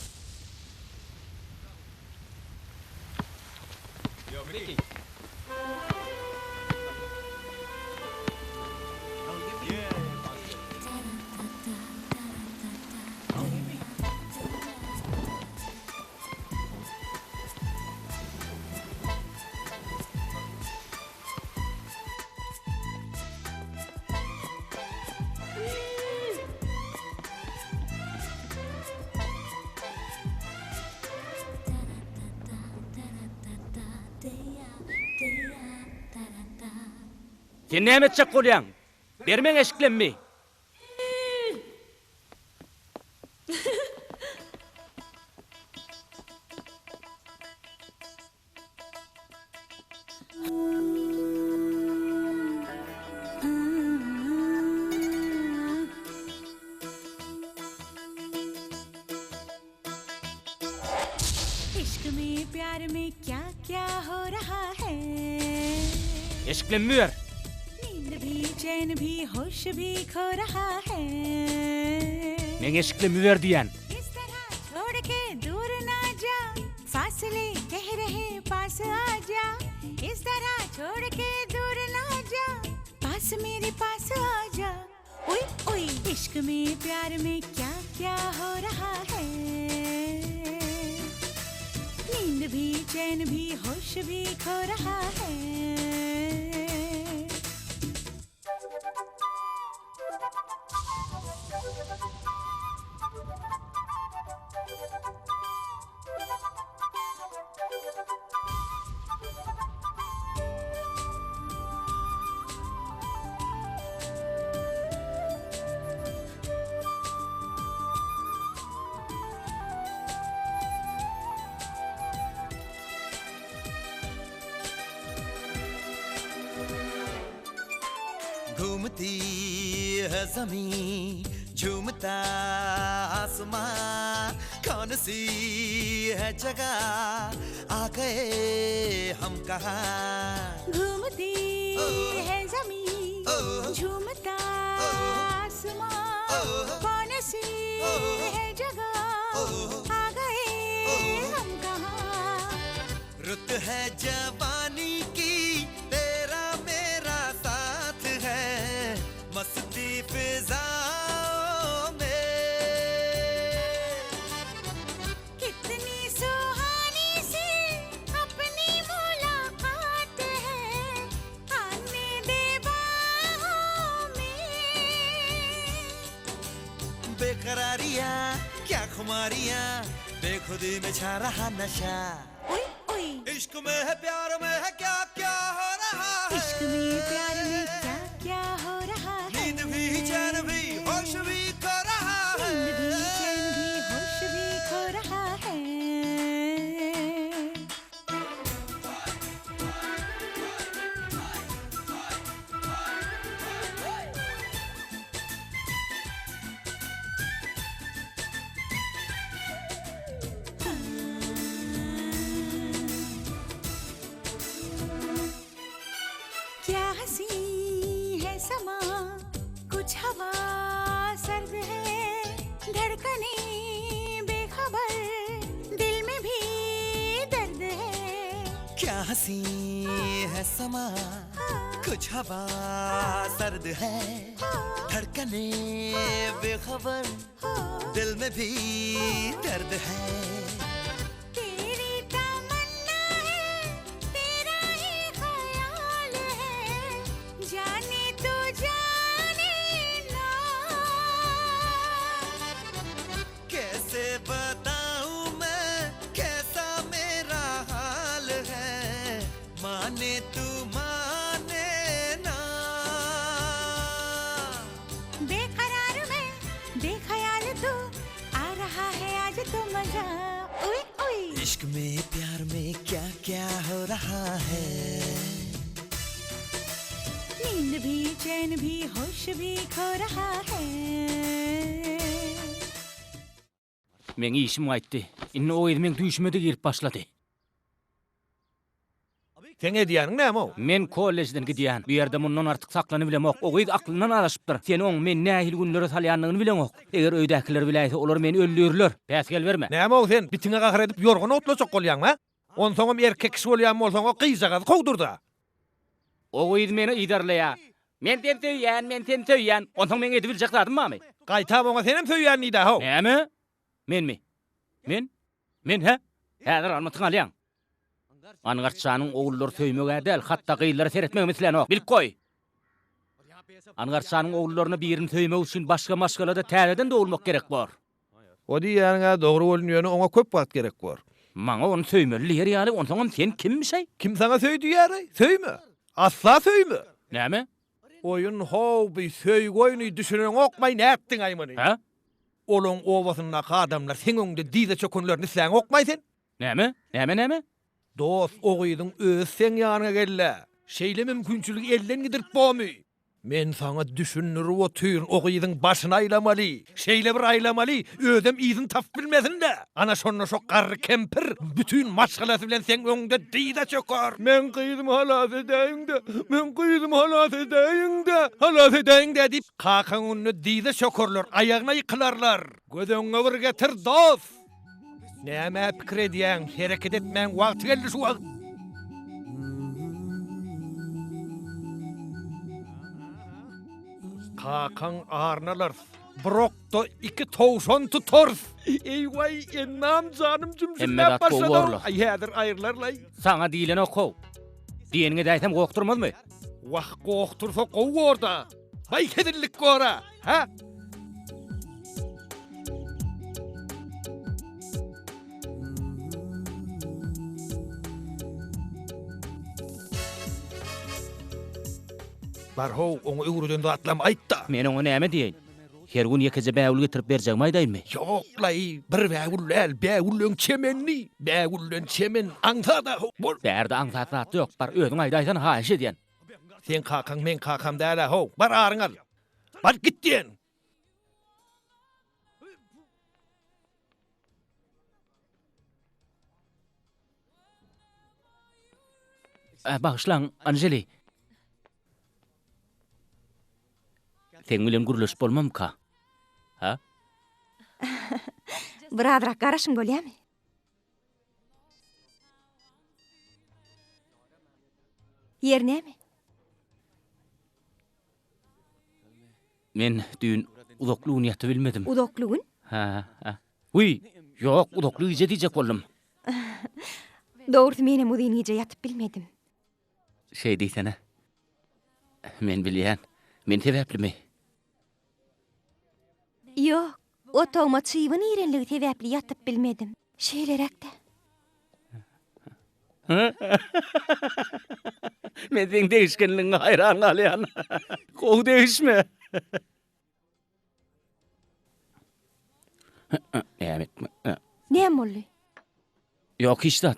Sen näme etjek bolýaň? Ber meň eşiklemmi! Eşiklemmi ber! Meň eşiklemmi ber diýýän! Gumti hai zameen jhumta aasmaan kaun si hai jagah aa gaye hum kahan Ghumti hai zameen jhumta aasmaan kaun si hai. बेकरारियां क्या खुमारियां बेखुदी में छा रहा नशा इश्क में है प्यार में है क्या क्या हो रहा है इश्क में प्यार में क्या क्या हो रहा है नींद भी चैन भी होश भी खो रहा है नींद भी चैन भी होश भी खो रहा है क्या हंसी है समा कुछ हवा सर्द है धड़कने बेखबर दिल में भी दर्द है क्या हंसी है समा कुछ हवा सर्द है धड़कने बेखबर दिल में भी दर्द है तेरी तमन्ना है तेरा ही ख्याल है जाने तो जाने ना कैसे बताऊं मैं कैसा मेरा हाल है माने तू माने ना बेकरार मैं बेख्याल तू आ रहा है आज तो मजा ओए ओए इश्क में प्यार में क्या क्या हो रहा है नींद भी चैन भी होश भी खो रहा है Meň işim gaýtdy. Indi o gyz meň düýşüme-de girip başlady. Seň edýäniň näme-ow? Men kollejden gidýän. Bu ýerde mundan artyk saklanybilemok. O gyz aklyndan azaşypdyr. Sen oň meni nähili günlere salýandygyny bileňok. Eger öýdäkiler biläýse, olar meni öldürirler. Päsgel berme. Näme-ow sen, bitiňe gahar edip ýorgan otlajak bolýaňmy, hä? Onsoňam erkek kişi bolýan bolsaň o gyzjagazy kowdur-da. O gyz meni yzarlaýar. Men seni söýýän, men seni söýýän. Onsoň meň edibiljek zadym barmy? Gaýtam oňa senem söýýän diý-dä, how. Näme? Menmi? Men? Men, hä? Häzir almytyňy alýaň. Angarçanyň ogullary söýmeg-ä däl, hatda gyzlara seretmegem islänok. Bilip goý! Angarçanyň ogullaryna birini söýmek üçin başga maşgalada täzeden dogulmak gerek bor. O diýýäniň-ä dogry welin ýöne oňa köp wagt gerek bor. Maňa ony söýmeli diýer ýaly, onsoňam sen kimmişaý? Kim saňa söý diýýäraý? Söýme! Asla söýme! Näme? Oýun how bi söýgi oýny düşüneňokmaý nätdiňaý muny? Hä? Olaň obasyndaky adamlar seň öňüňde dyza çökenlerini isläňokmaý sen? Näme? Näme näme? Dost, o gyzyň özi seň ýanyňa gel-dä. Şeýle mümkinçiligi elden gidirip bomy? Men saňa düşündirip otyryn, o gyzyň başyny aýlamaly. Şeýle bir aýlamaly, özem yzyny tapyp bilmesin-dä. Ana şonda şo garry kempir bütin maşgalasy bilen seň öňüňde dyza çöker. Meň gyzymy halas edäýiň-de, meň gyzymy halas edäýiň-de, halas edäýiň-dä diýip, kakaň öňünde dyza çökerler, aýagyna ýykylarlar. Göz öňüňe bir getir, dost! Nämä pikir edýäň, hereket etmäň wagty geldi şu wagt. Kakaň aryny alarys. Bir okda iki towşan tutarys. Eý waý, ennam janym Hemme jümjüldäp zat gowy başlady. borla. Aý häzir aýrylarlaý. Saňa diýlenok how. Diýeniňi edäýsem gokdurmazmy? Wah, gokdursa gowy borda. Baý hezillik bora, hä? Bar how, oňa öwreden zatlarymy aýt-da. Men oňa näme diýeýin? Her gün ýekeje bägül getirip berjegimi aýdaýynmy? Ýok-laý, bir bägül däl, bägülleň çemenini. Bägülden çemen aňsat-a how, bol. Bärde aňsat zat ýok, bar özüň aýdaýsana, haýyş edýän. Seň kakaň meň kakam däl-ä how, bar aryňy al. Bar git diýen. Bagyşlaň, Anželi. Seň bilen gürleşip bolmamyka? Ha? Birazrak garaşyň bolýamy? Ýer näme? Men düýn uzakly gün ýatyp bilmedim. Uzakly gün? Hä, hä. Wiý, ýok, uzakly gije diýjek boldum. Dogrusy menem uzyn gije ýatyp bilmedim. Şeý diýsene. Men bilýän. Men sebäplimi? Ýok. Otagyma çybyn girenligi sebäpli ýatyp bilmedim. Şeýleräk-dä. Men seň degişgenligiňe haýran galýan. Gowy degişme. Näme etme? Näme boldy? Ýok, hiç zat.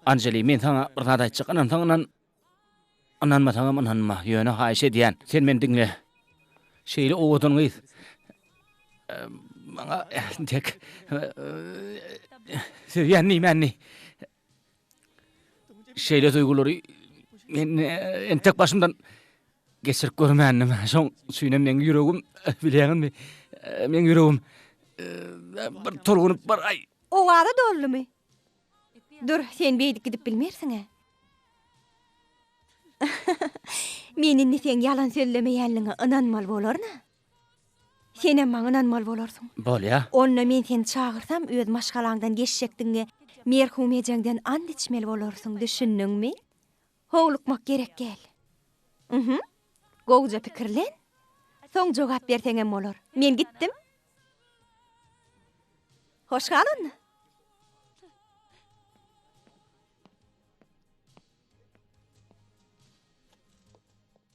Anjeli, men saňa bir zat aýtjak. Ynansaň ynan, ynanmasaňam ynanma. Ýöne haýyş edýän, sen meni diňle. Şeýle owadan gyz. Maňa tek söýýän diýmändi. Şeýle duýgulary men entek başymdan geçirip görmändim. Şoň üçinem meň ýüregim, bilýäňizmi, meň ýüregim bir tolgunyp bir aý. Owaza doldumy? Dur, sen beýdip gidip bilmersiň-ä. Men indi seň ýalan sözlemeýänligiňe ynanmaly bolaryn-a. Senem maňa ynanmaly bolarsyň. Bolýa. Onda men seni çagyrsam, öz maşgalaňdan geçjekdigiňe merhum ejeňden ant içmeli bolarsyň, düşündiňmi? Howlukmak gerek däl. Mhm. Gowuja pikirlen. Soň jogap berseňem bolar. Men gitdim. Hoş gal onda.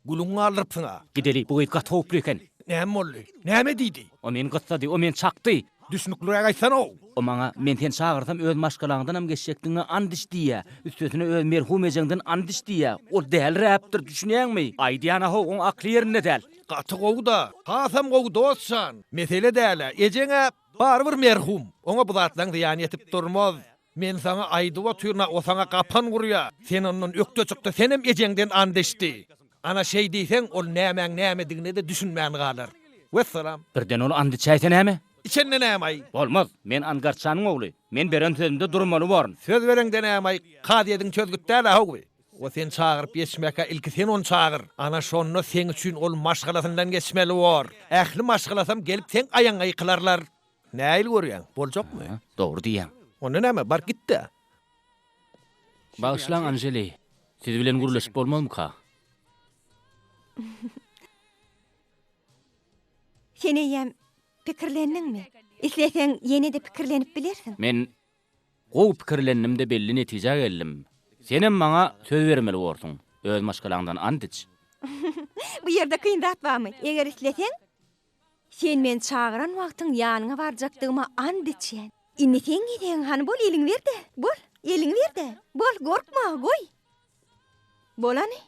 Gülüňi galdyrypsyň-a. Gideli, bu gyz gaty howply eken. Näme boldy? Näme diýdi? O meni gyssady, o meni çakdy. Düşnükliräk aýtsana-ow. O maňa, men seni çagyrsam öz maşgalaňdanam geçjekdigiňe and iç diýýä. Üstesine öz merhum ejeňden and iç diýýä. Ol däliräpdir, düşünýäňmi? Aýdýan-a-how, oň akly ýerinde däl. Gaty gowy-da. Hasam gowy dost jan. Mesele däl-ä. Ejeň-ä barybir merhum. Oňa bu zatlaň zyýany ýetip durmaz. Men saňa aýdyp otyryn-a, o saňa gapan gurýa. Sen ondan ökde çykdy, senem ejeňden and içdi. Ana şeý diýseň, ol nämäň nämedigine-de düşünmän galar. Wessalam. Birden ol and içäýse näme? Içende näme-aý? Bolmaz. Men Angarçanyň ogly. Men beren sözümde durmaly borun. Söz bereňde näme-aý? Kazyýediň çözgüt däl-ä how bi. O seni çagyryp ýetişmäkä ilki sen ony çagyr. Ana şonda seň üçin ol maşgalasyndan geçmeli bor. Ähli maşgalasam gelip seň aýagyňa ýykylarlar. Nähili görýäň, boljakmy? Dogry diýýäň. Onda näme, bar git-dä. Bagyşlaň, Anželi, siz bilen gürleşip bolmazmyka? Sen eýýäm pikirlendiňmi? Isleseň, ýene-de pikirlenip bilersiň. Men gowy pikirlendim-de belli netijä geldim. Senem maňa söz bermeli borsuň. Öz maşgalaňdan ant iç. Bu ýerde kyn zat barmy? Eger isleseň, Sen meni çagyran wagtyň ýanyňa barjakdygyma and içýän. Indi seň gezegiň, hany bol eliňi ber-de, bol, eliňi ber-de, bol, gorkma, goý. Bol hany.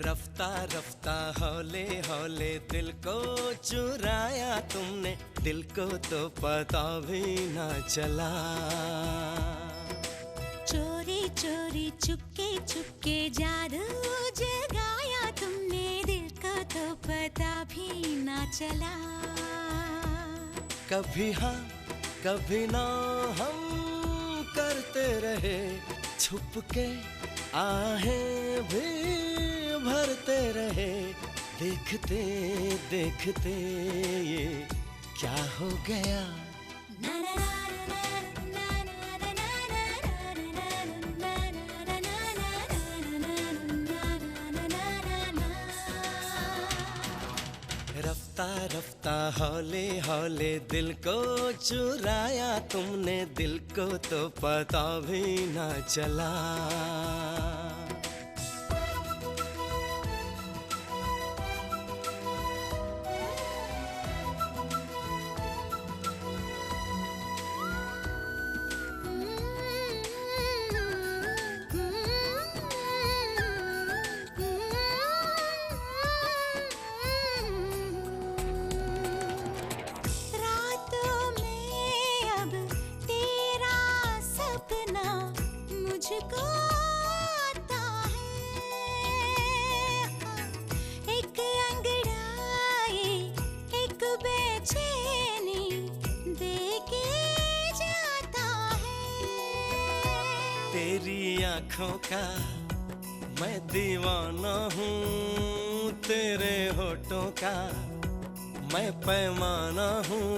रफ्ता रफ्ता हौले हौले दिल को चुराया तुमने दिल को तो पता भी ना चला चोरी चोरी चुपके चुपके जादू जगाया तुमने दिल को तो पता भी ना चला कभी हाँ कभी ना हम करते रहे छुप के आहें भी भरते रहे देखते देखते ये क्या हो गया रफ्ता रफ्ता हौले हौले दिल को चुराया तुमने दिल को तो पता भी ना चला रातों में अब तेरा सपना मुझको आए। आंखों का मैं दीवाना हूँ तेरे होठों का मैं पैमाना हूँ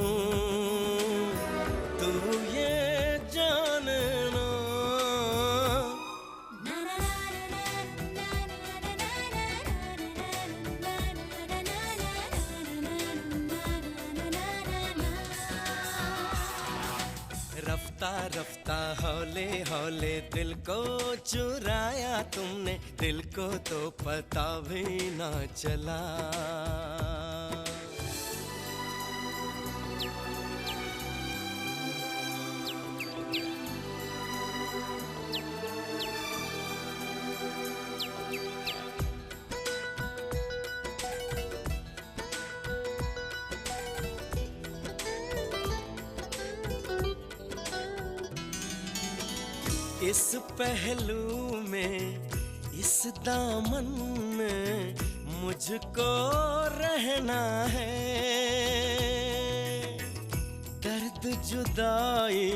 तू ये जाने ना रफ्ता रफ्ता हौले हौले दिल को चुराया तुमने दिल को तो पता भी ना चला इस पहलू में इस दामन में मुझको रहना है दर्द जुदाई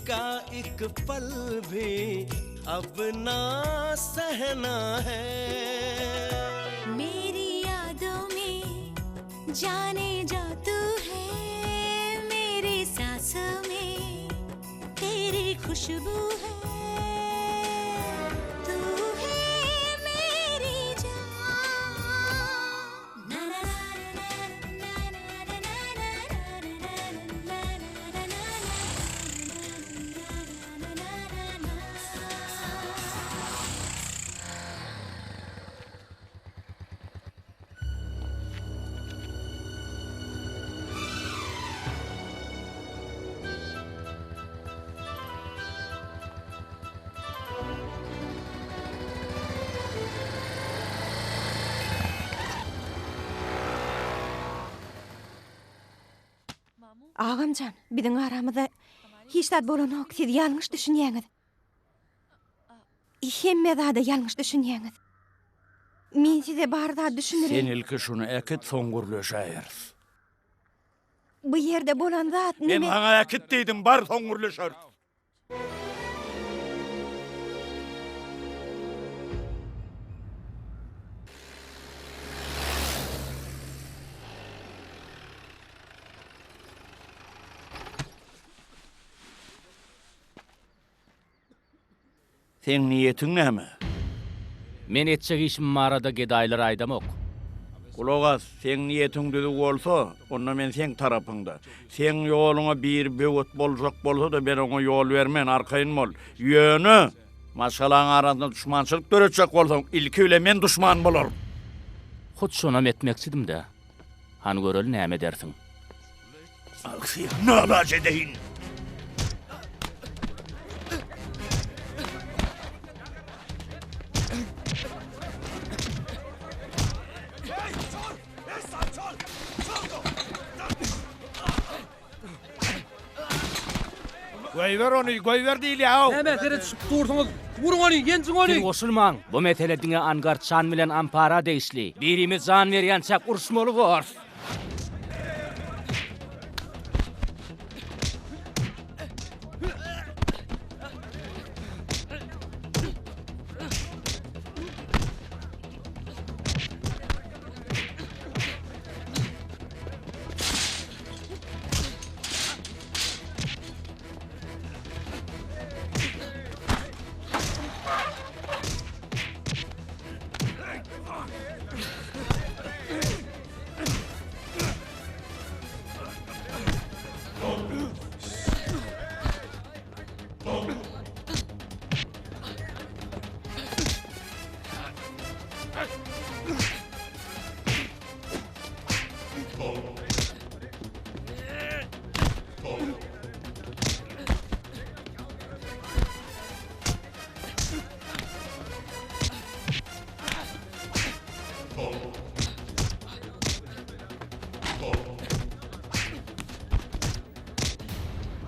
का एक पल भी अब ना सहना है मेरी यादों में जाने जा तू है मेरे सांसों में तेरी खुशबू है तू है मेरी जान ना ना ना ना ना ना ना ना ना ना Agamjan, biziň aramyzda hiç zat bolanok, siz ýalňyş düşünýäňiz. Hemme zada ýalňyş düşünýäňiz. Men size bar zat düşündireýin. Sen ilki şuny äkit, soň gürleşäýeris. Bu ýerde bolan zat Men neme? saňa äkit diýdim, bar soň gürleşeris. Seň niýetiň näme? Men etjek işim barada gedaýlara aýdamok. Gulak as, seň niýetiň düzüw bolsa, onda men seň tarapyňda. Seň ýoluňa biri böwet boljak bolsa-da, men oňa ýol bermen, arkaýyn bol. Ýöne, maşgalaň arasynda duşmançylyk döretjek bolsaň, ilki bilen men duşman bolaryn. Hut şonam etmekçidim-dä. Hany göreli näme edersiň. Agsyk nalaç edeýin. Goýber ony, goýber diýilýär-ow! Nämä seredişip dursuňyz? Uruň ony, ýenjiň ony! Siz goşulmaň. Bu mesele diňe Angarçan bilen Ampara degişli. Birimiz jan berýänçäk uruşmaly borus.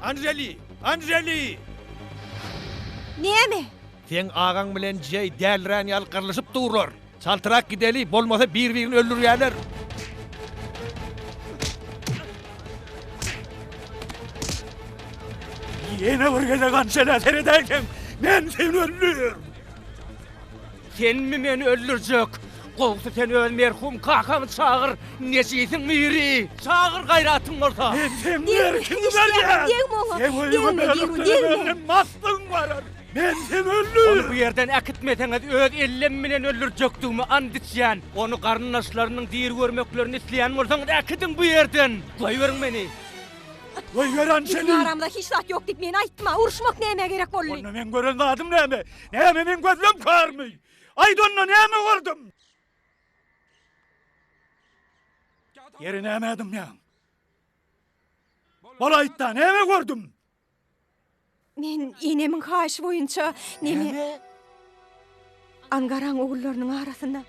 Anjeli! Anjeli! Näme? Seň agaň bilen Jeý dälirän ýaly gyrlyşyp durlar. Çaltrak gideli, bolmasa bir-birini öldürýärler. Ýene bir gezek Anjelä seredäýseň. Men seni öldürerin. Senmi meni öldürjek? Gowusy sen öz merhum kakaňy çagyr, nejisiň biri! Çagyr gaýratyň bolsa! Men seň erkiňi berýän! Degme oňa! Seň öýüňe böleklenip maslygyň barar! Men seni öldürerin! Ony bu ýerden äkitmeseňiz öz ellem bilen öldürjekdigime ant içýän! Ony garyndaşlarynyň diri görmeklerini isleýän bolsaňyz äkidiň bu ýerden! Goýberiň meni! Goýberen seni! Biziň aramyzda hiç zat ýok diýip meni aýtma! Uruşmak nämä gerek boldy? Onda meň gören zadym näme? Näme meň gözlem körmi? Aýt onda näme gördüm? Ýeri näme dymýaň? Bol aýtda näme gördüm? Men enemiň haýyşy boýunça neme Angaraň ogullarynyň arasynda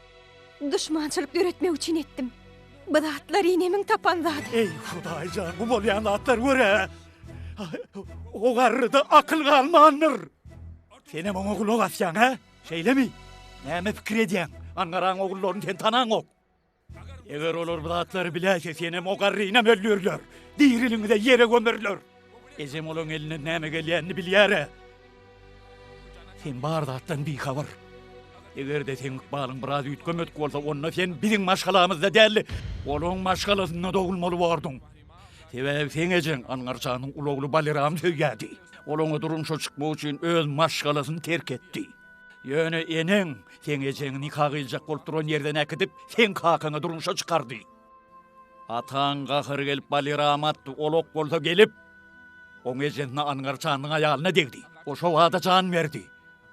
duşmançylyk döretmek üçin etdim. Bu zatlar enemiň tapan zady. Eý, Hudaýjan, bu bolýan zatlar gör-ä. O garryda akyl galmandyr. Senem oňa gulak asýaň, hä? Şeýlemi? Näme pikir edýäň? Angaraň ogullaryny sen tanaňok. Eger olar bu zatlary biläýse, senem o garrynam öldürerler. Diriligiňize ýere gömerler. Ejem olaň elinden näme gelýänini bilýär-ä. Sen bar zatdan bihabar. Eger-de seň ykbalyň biraz üýtgemedik bolsa, onda sen biziň maşgalamyzda däl-de, olaň maşgalasynda dogulmaly borduň. Sebäbi seň ejeň Angarjanyň uly ogly Baliramy söýýärdi. Ol oňa durmuşa çykmak üçin öz maşgalasyny terk etdi. Ýöne eneň seň ejeňi nika gyýyljak bolup duran ýerden äkidip, seň kakaňa durmuşa çykardy. Ataň gahary gelip Baliramy atdy, ol ok bolsa gelip, oň ejesine Angarjanyň aýalyna degdi. O şo bada jan berdi.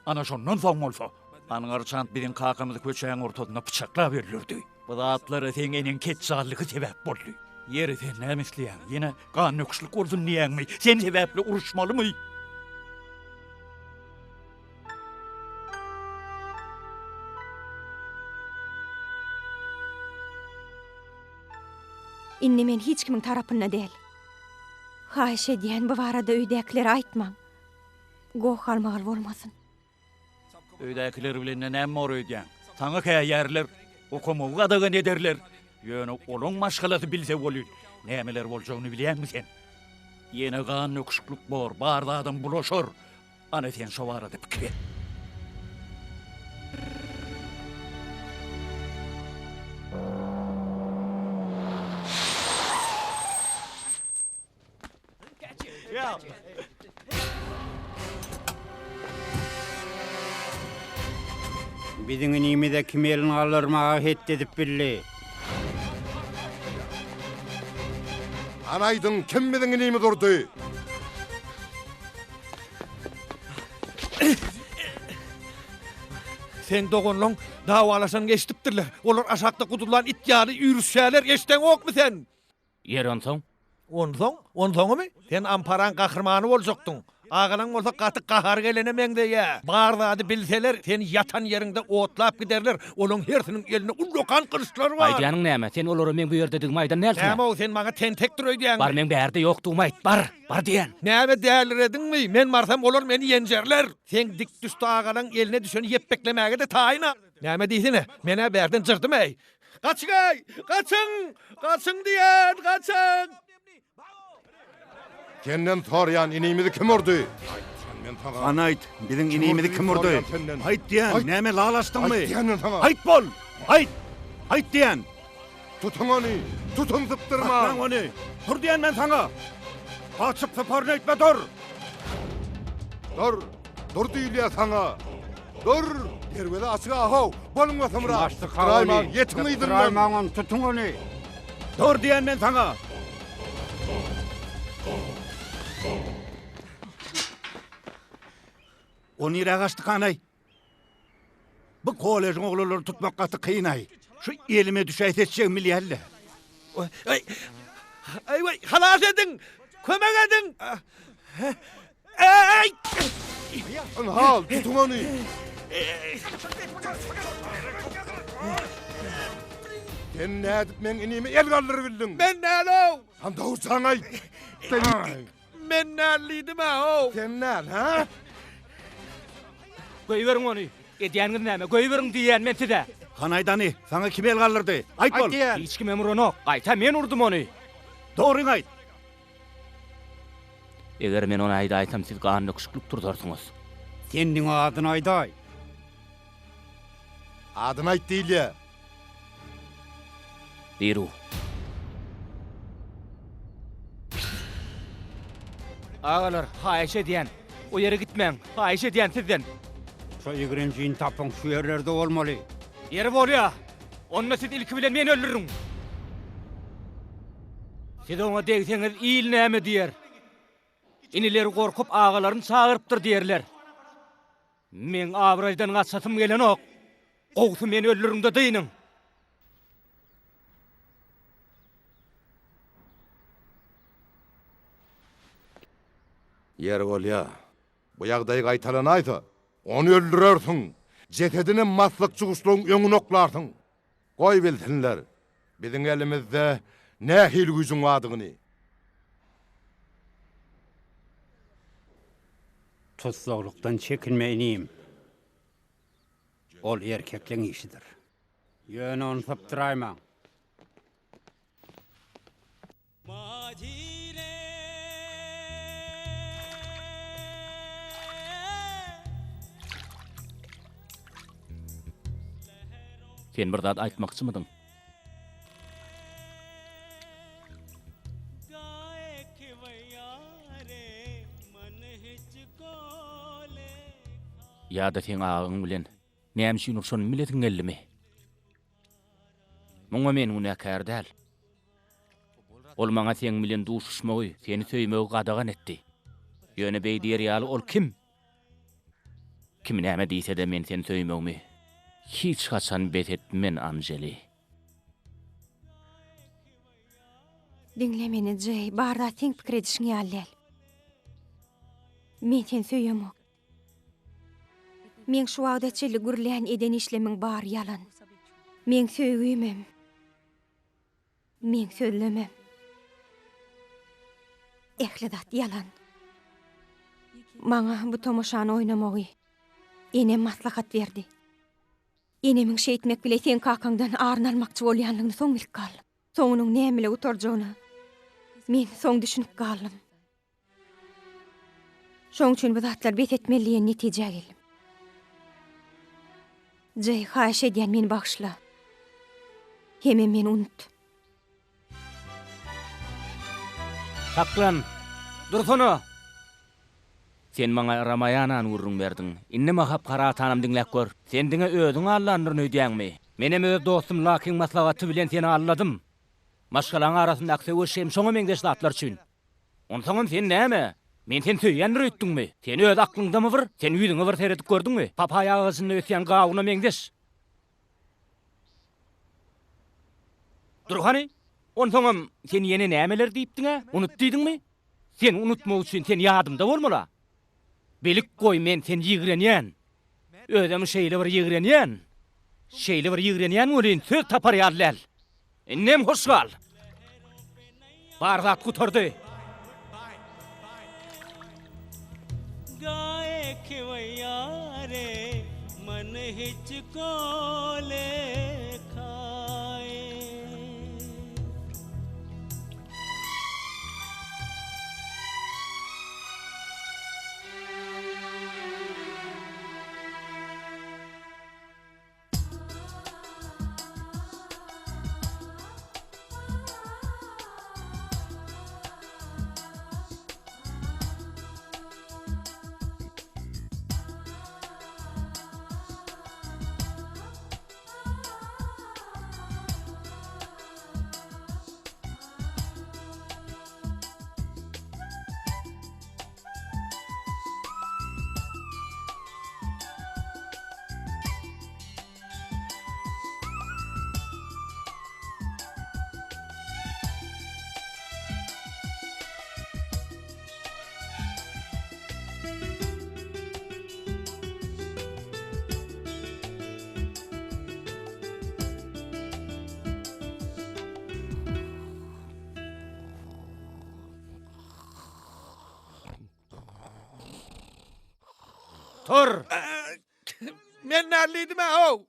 Ana şondan soň bolsa, Angarçant biziň kakamyzy köçäň ortasynda pyçaklap öldürdi. Bu zatlara seň eneň ketjallygy sebäp boldy. Ýeri sen näme isleýäň? Ýene gandöküşlik bolsun diýýäňmi? Sen sebäpli uruşmalymy? Indi men hiç kimiň tarapynda däl. Haýyş edýän bu barada öýdäkilere aýtmaň. Goh-galmagal bolmasyn. Öýdäkiler bilen näme bor öýdýäň? Saňa käýärler, okamagy gadagan ederler. Ýöne olaň maşgalasy bilse welin, nämeler boljagyny bilýäňmi sen? Ýene gandöküşiklik bor, bar zadam bulaşar. Ana sen şo barada pikir et. Biziň inimize kim elini galdyrmaga het edip bildi? Hany aýdyň, kim biziň inimizi urdy? Seň doganlaň dawalaşanyňy eşidipdirler. Olar aşakda guduzlan it ýaly üýrüşýärler, eşdeňokmy sen? Ýeri onsoň? Onsoň? Onsoňymy? Sen Amparaň gahrymany boljakdyň. Agalaň bolsa gaty gahary gelene meňzeýä. Bar zady bilseler, seni ýatan ýeriňde otlap giderler. Olaň hersiniň elinde ullakan gylyçlary bar. Aýdýanyň näme? Sen olara meň bu ýerdedigimi aýdan dälsiň-ä? Näme-ow, sen maňa tentekdir öýdýäňmi? Bar, meň bärde ýokdugymy aýt. Bar! Bar diýýän! Näme, dälirediňmi? Men barsam, olar meni ýenjerler. Seň dikdüşdi agalaň eline düşeni ýepbeklemäge-de taýyn-a. Näme diýsene, men-ä bärden jyrdym-äý. Gaçyň-eý! Gaçyň! Gaçyň diýen, gaçyň! Senden soraýan inimizi kim urdy? Hany aýt, biziň inimizi kim urdy? Aýt diýen, näme lal açdyňmy? Aýt diýen men saňa. Aýt bol! Aýt! Aýt diýen! Tutuň ony! Tutuň sypdyrmaň! Saklaň ony! Dur diýen men saňa! Gaçyp syparyn öýtme dur! Dur! Dur diýilýär saňa! Dur! Derweze açyk ahow! Boluň basymrak! Sypdyraýmaň, ýetiň yzyndan! Sypdyraýmaň ony, tutuň ony! Dur diýen men saňa! O nirä gaçdy kanaý? Bu kollejiň oglanlaryny tutmak gaty kyn-aý. Şu elime düşäýse etjegimi bilýän-le. Aý, aý, halas ediň! Kömek ediň! Äý! Ynha, tutuň ony! Sen nädip meň inime el galdyrybildiň? Men däl-ow! Han dogruçaňy aýt! Men däl diýdim-ä-ow! Sen däl, hä? Goýberiň ony! Edýäniňiz näme? Goýberiň diýýän men size! Hany aýt hany, saňa kim el galdyrdy? Aýt bol! Hiç kimem uranok, gaýta men urdum ony! Dogryňy aýt! Eger men ony aýdaýsam, siz gandöküşiklik turzarsyňyz. Sen diňe adyny aýdaý. Adyny aýt diýilýä. Biru. Agalar, haýyş edýän, o ýere gitmäň, haýyş edýän sizden. Şo ýigrenjini tapyň, şu ýerlerde bolmaly. Ýeri bolýa, onda siz ilki bilen meni öldüriň. Siz oňa degseňiz il näme diýer? Inileri gorkup agalaryny çagyrypdyr diýerler. Meň abraýdan gaçasym gelenok. Gowusy meni öldüriň-de dynyň. Ýeri bolýa. Bu ýagdaý gaýtalanaýsa, ony öldürersiň. Jesedinem maslykçy guşlaryň öňüne oklarsyň. Goý bilsinler, biziň elimizde nähili güýjüň bardygyny. Tussaglykdan çekinme inim. Ol erkekleň işidir. Ýöne ony sypdyraýmaň. Sen bir zat aýtmakçymydyň? Ýa-da seň agaň bilen näme üçin urşanymy bilesiň geldimi? Muňa men günäkär däl. Ol maňa seň bilen duşuşmagy, seni söýmegi gadagan etdi. Ýöne beý diýer ýaly ol kim? Kim näme diýse-de men seni söýmegimi hiç haçan bes etmen, Anjeli. Diňle meni, Jeý, bar zat seň pikir edişiň ýaly däl. Men seni söýemok. Meň şu wagta çenli gürlän eden işlemiň bary ýalan. Meň söýgimem, meň sözlemem. Ähli zat ýalan. Maňa bu tomaşany oýnamagy enem maslahat berdi. Enemiň şeýtmek bile seň kakaňdan aryny almakçy bolýanlygyny soň bilip galdym. Soňunyň näme bile gutarjagyna men soň düşünip galdym. Şoň üçin bu zatlary bes etmeli diýen netijä geldim. Jeý, haýyş edýän meni bagyşla. Hemem meni unut. Saklan! Dursana! Sen maňa Ramaýanany gürrüň berdiň. Indi Mahabharatanam diňläp gör. Sen diňe özüňi allandyryn öýdýäňmi? Menem öz dostum Lakyň maslahaty bilen seni alladym. Maşgalaň arasyndaky söweş hem şoňa meňzeş zatlar üçin. Onsoňam sen näme? Men seni söýýändir öýtdüňmi? Sen öz aklyňdamy bir? Sen ýüzüňe bir seredip gördüňmi? Papaýa agajynda ösýän gawuna meňzeş. Dur hany, onsoňam sen ýene nämeler diýipdiň-ä? Unut diýdiňmi? Seni unutmak üçin sen ýadymda bolmaly-a. Bilip goý, men seni ýigrenýän. Özem şeýle bir ýigrenýän, şeýle bir ýigrenýän welin söz tapar ýaly däl. Indem hoş gal. Bar zat gutardy. Tur! Men nälidim-ä, how?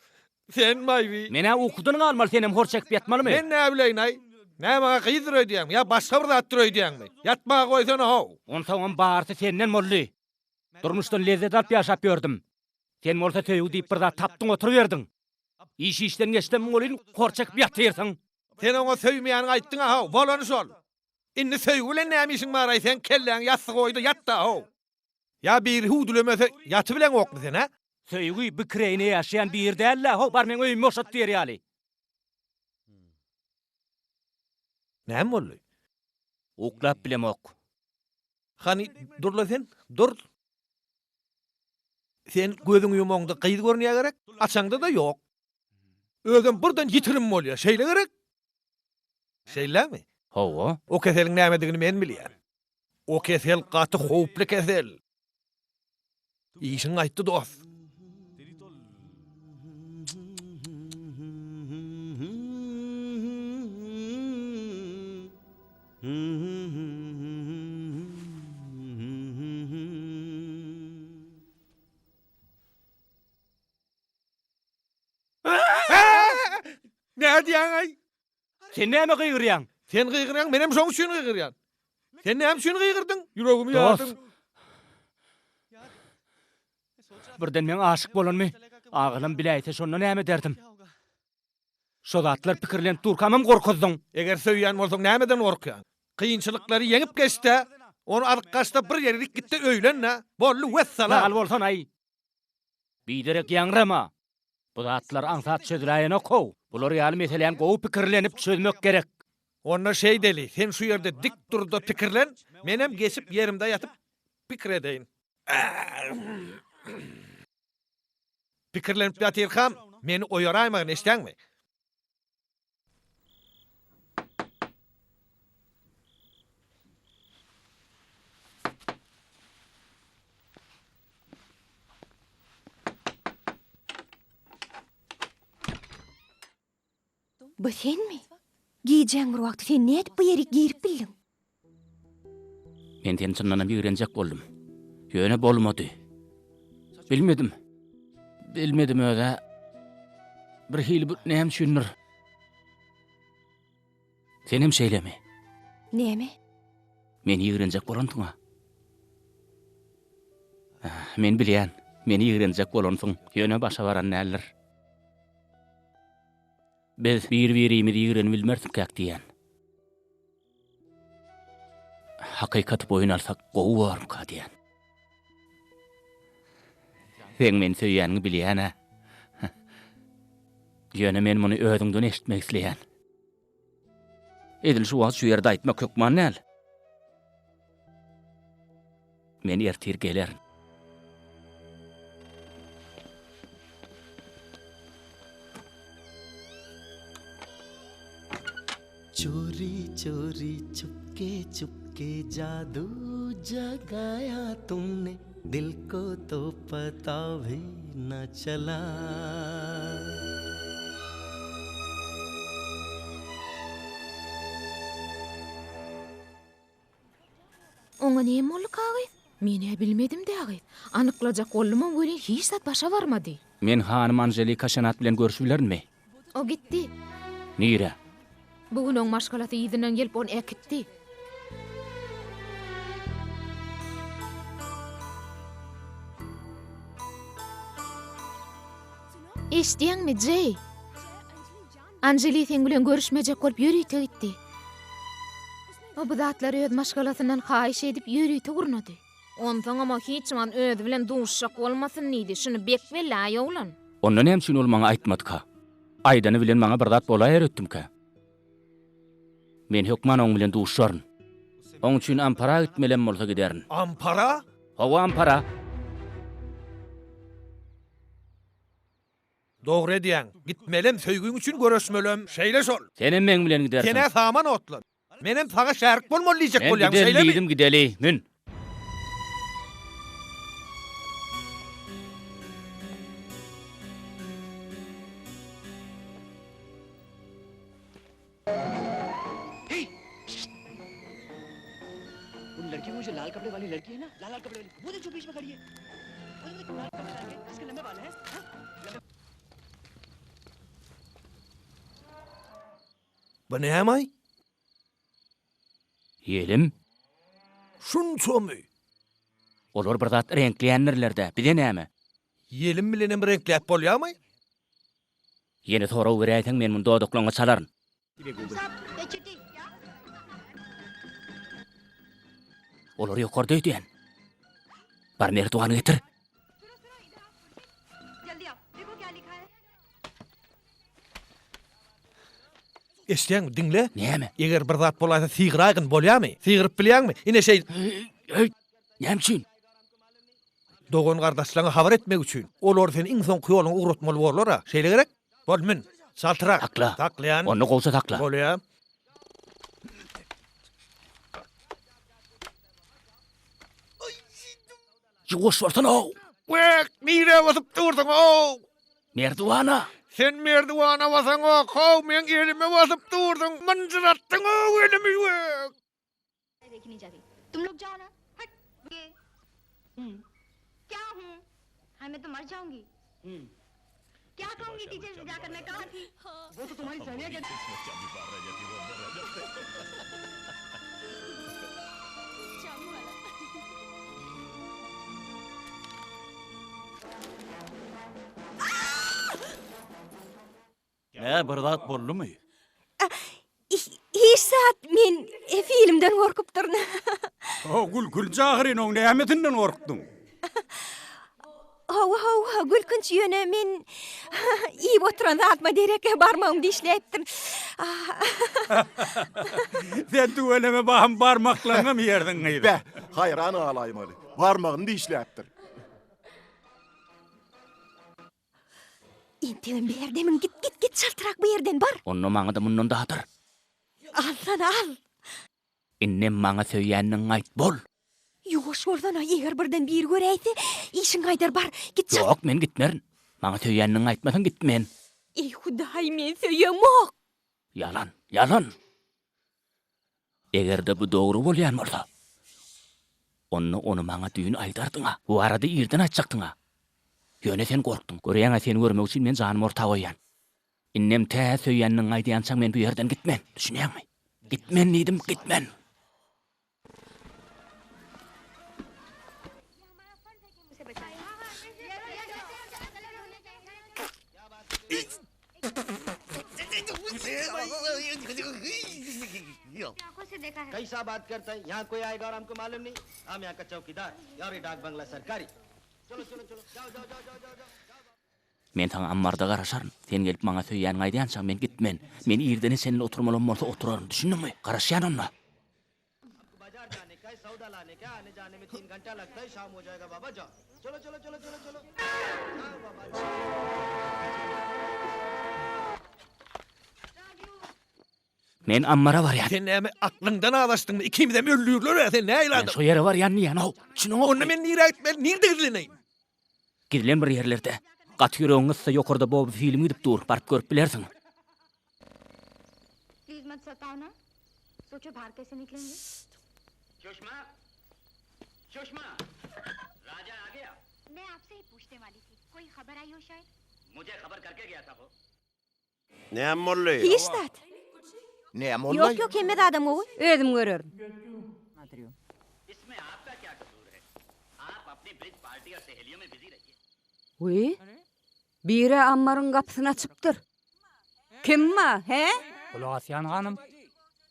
Sen maýbi. Men-ä ukudan galmaly, senem hor çekip ýatmalymy? Men näbileýin-aý? Näme maňa gyzdyr öýdýäňmi ýa başga bir zatdyr öýdýäňmi? Ýatmaga goýsana, how! Onsoňam barysy senden boldy. Durmuşdan lezzet alyp ýaşap ýördüm. Sen bolsa söýgi diýip bir zat tapdyň oturyberdiň. Iş işden geçdem welin hor çekip ýatyrsyň. Sen oňa söýmeýäniňi aýtdyň-a-how, bolany şol. Indi söýgi bilen näme işiň bar-aý seň, kelläňi ýassyga goý-da ýat-da-how. Ýa biri hüwdülemese ýatybileňokmy sen, hä? Söýgi bu kireýine ýaşaýan biri däl-dä-how, bar meň öýümi boşat diýer ýaly. Näme boldy? Uklap bilemok. Hany, dur-la sen, dur. Sen gözüňi ýumaňda gyz görünýär gerek, açaňda-da ýok. Özem birden ýitirim bolýar, şeýle gerek? Şeýlemi? Hawa. O keseliň nämedigini men bilýän. O kesel gaty howply kesel. Işiň gaýtdy dost. Nädýäň-aý? Sen nämä gygyrýaň? Sen gygyrýaň, menem şoň üçin gygyrýan. Sen näme üçin gygyrdyň? Ýüregimi ýardyň. Birden meň aşyk bolanymy agalam biläýse şonda näme ederdim? Şo zatlar pikirlenip durkamam gorkuzdyň. Eger söýýän bolsaň nämeden gorkýaň? Kynçylyklary ýeňip geç-de, ony alyp gaç-da bir ýerik git-de öýlen-de. Boldy, wessalam! Lal bolsan-aý. Biderek ýaňrama. Bu zatlar aňsat çözüläýenok-how. Bular ýaly meseläni gowy pikirlenip çözmek gerek. Onda şeýdeli, sen şu ýerde dik dur-da pikirlen, menem geçip ýerimde ýatyp pikir edeýin. Pikirlenip ýatyrkam, meni oýaraýmagyn, eşidäňmi? Bu senmi? Gijäň bir wagty sen nädip bu ýerik girip bildiň? Men seni çyndanam ýigrenjek boldum. Ýöne bolmady. Bilmedim. Bilmedim öz-ä. Bir hili bu näme üçindir? Senem şeýlemi? Näme? Meni ýigrenjek bolansyň-a. Men bilýän, meni ýigrenjek bolansyň, ýöne başa baran däldir. Biz bir-birimizi ýigrenip bilmeriskäk diýýän. Hakykaty boýun alsak gowy bormyka diýýän. Seň meni söýýäniňi bilýän-ä. Ýöne men muny özüňden eşitmek isleýän. Edil şu wagt şu ýerde aýtmak hökman däl. Men ertir gelerin. Çori çori çupke çupke jadu jagaya tumne dil ko to pata bhi na chala. Oňa näme bolduka gyz? Men-ä bilmedim-dä gyz. Anyklajak boldumam welin hiç zat başa barmady. Men hanym Anželika Şenat bilen görüşibilerinmi? O gitdi. Nirä? Bu gün oň maşgalasy yzyndan gelip ony äkitdi. Eşidýäňmi, Jeý? Anželi seň bilen görüşmejek bolup ýörite gitdi. O bu zatlary öz maşgalasyndan haýyş edip ýörite gurnady. Onsoňam o hiç wagt özi bilen duşuşjak bolmasyn diýdi. Şuny bek belle-aý oglan. Onda näme üçin ol maňa aýtmadyka? Aýdany bilen maňa bir zat bolaýar öýtdümkä? Men hökman oň bilen duşaryn. Oň üçin Ampara gitmelem bolsa giderin. Ampara? Hawa, Ampara. Dogry edýäň. Gitmelem, söýgüň üçin göreşmelem. Şeýle şol. Senem meň bilen gidersiň. Sen-ä saman otlan. Menem saňa şärik bolmaly diýjek Men bolýaň, gideli şeýlemi? diýdim, gideli. Mün. Bu näme-aý? Ýelim. Şunçamy? Olar bir zat reňkleýändirler-dä, bize näme? Ýelim bilenem reňkläp bolýarmy? Ýene sorag beräýseň, men muny dodaklaňňa çalaryn. Olar ýokarda öýdýän. Bar merduwany getir. Eşidýäňmi, diňle. Näme? Eger bir zat bolaýsa sygyraýgyn, bolýamy? Sygyryp bilýäňmi? Ine şeý. Heý, näme üçin? Dogan-gardaşlaryňa habar etmek üçin. Olar seni iň soňky ýoluňa ugratmaly borlar-a. Şeýle gerek? Bol, mün. Çaltrak. Sakla. Saklaýan. Onda gowja sakla. Bolýa. Ýuwaş bolsana-ow! Wek, nirä basyp dursuň-ow? Merdiwana! Sen merdiwana basaňok-ow, meň elime basyp dursuň, mynjyratdyň-ow elimi, wek! Nä bir zat boldumy? Hiç zat, men filmden gorkupdyryn. O gülkünç ahyryn, oň nämesinden gorkduň? Hawa, hawa, gülkünç, ýöne men iýip oturan zadyma derek barmagymy dişläpdim. Sen tüweleme bahym barmaklaryňam iýersiň gyzym. Beh, haýran galaýmaly. Barmagyny dişläpdir. Entegem bärdemiň, git, git, git çaltrak bu ýerden, bar! Onda maňa-da mundan dadyr. Alsana, al! Indem maňa söýýändigiňi aýt, bol! Ýuwaş bolsana, eger birden biri göräýse, işiň gaýdar, bar, git çalt! Ýok, men gitmerin. Maňa söýýändigiňi aýtmasaň, gitmen. Eý, Hudaý, men söýemok! Ýalan, ýalan! Eger-de bu dogry bolýan bolsa, onda ony maňa düýn aýdardyň-a. Bu barada irden aýtjakdyň-a. Ýöne sen gorkduň. Görýäň-ä, seni görmek üçin men janymy orta goýýan. Indem tä söýýändigiňi aýdýançaň men bu ýerden gitmen. Düşünýäňmi? Gitmen diýdim, gitmen! Men saňa ammarda garaşaryn. Sen gelip maňa söýýäniňi aýdýançaň men gitmen. Men irdene çenli oturmalam bolsa oturaryn. Düşündiňmi? Garaşýan onda. Men ammara barýan. Sen näme aklyňdan azaşdyňmy? Ikimizem öldürler-ä, sen nähili adam? Men şo ýere barýan diýýän-ow. Düşüneňokmy? Onda men nirä gitmeli? Nirde gizleneýin? Gizlen bir ýerlerde. Gaty ýüregiň gyssa ýokarda Bobby film gidip dur, baryp görüp bilersiň. Näme boldy? Hiç zat. Näme boldy? Ýok, ýok, hemme zadam gowy. Özüm görerin. Wiý, biri ammaryň gapysyny açypdyr. Kim bar, hä? Gulak asýan hanym.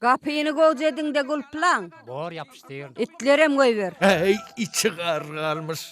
Gapyny gowja ediň-de gulplaň. Bor, ýapyşdyr. Itlerem goýber. Äý, içi gar galmyş.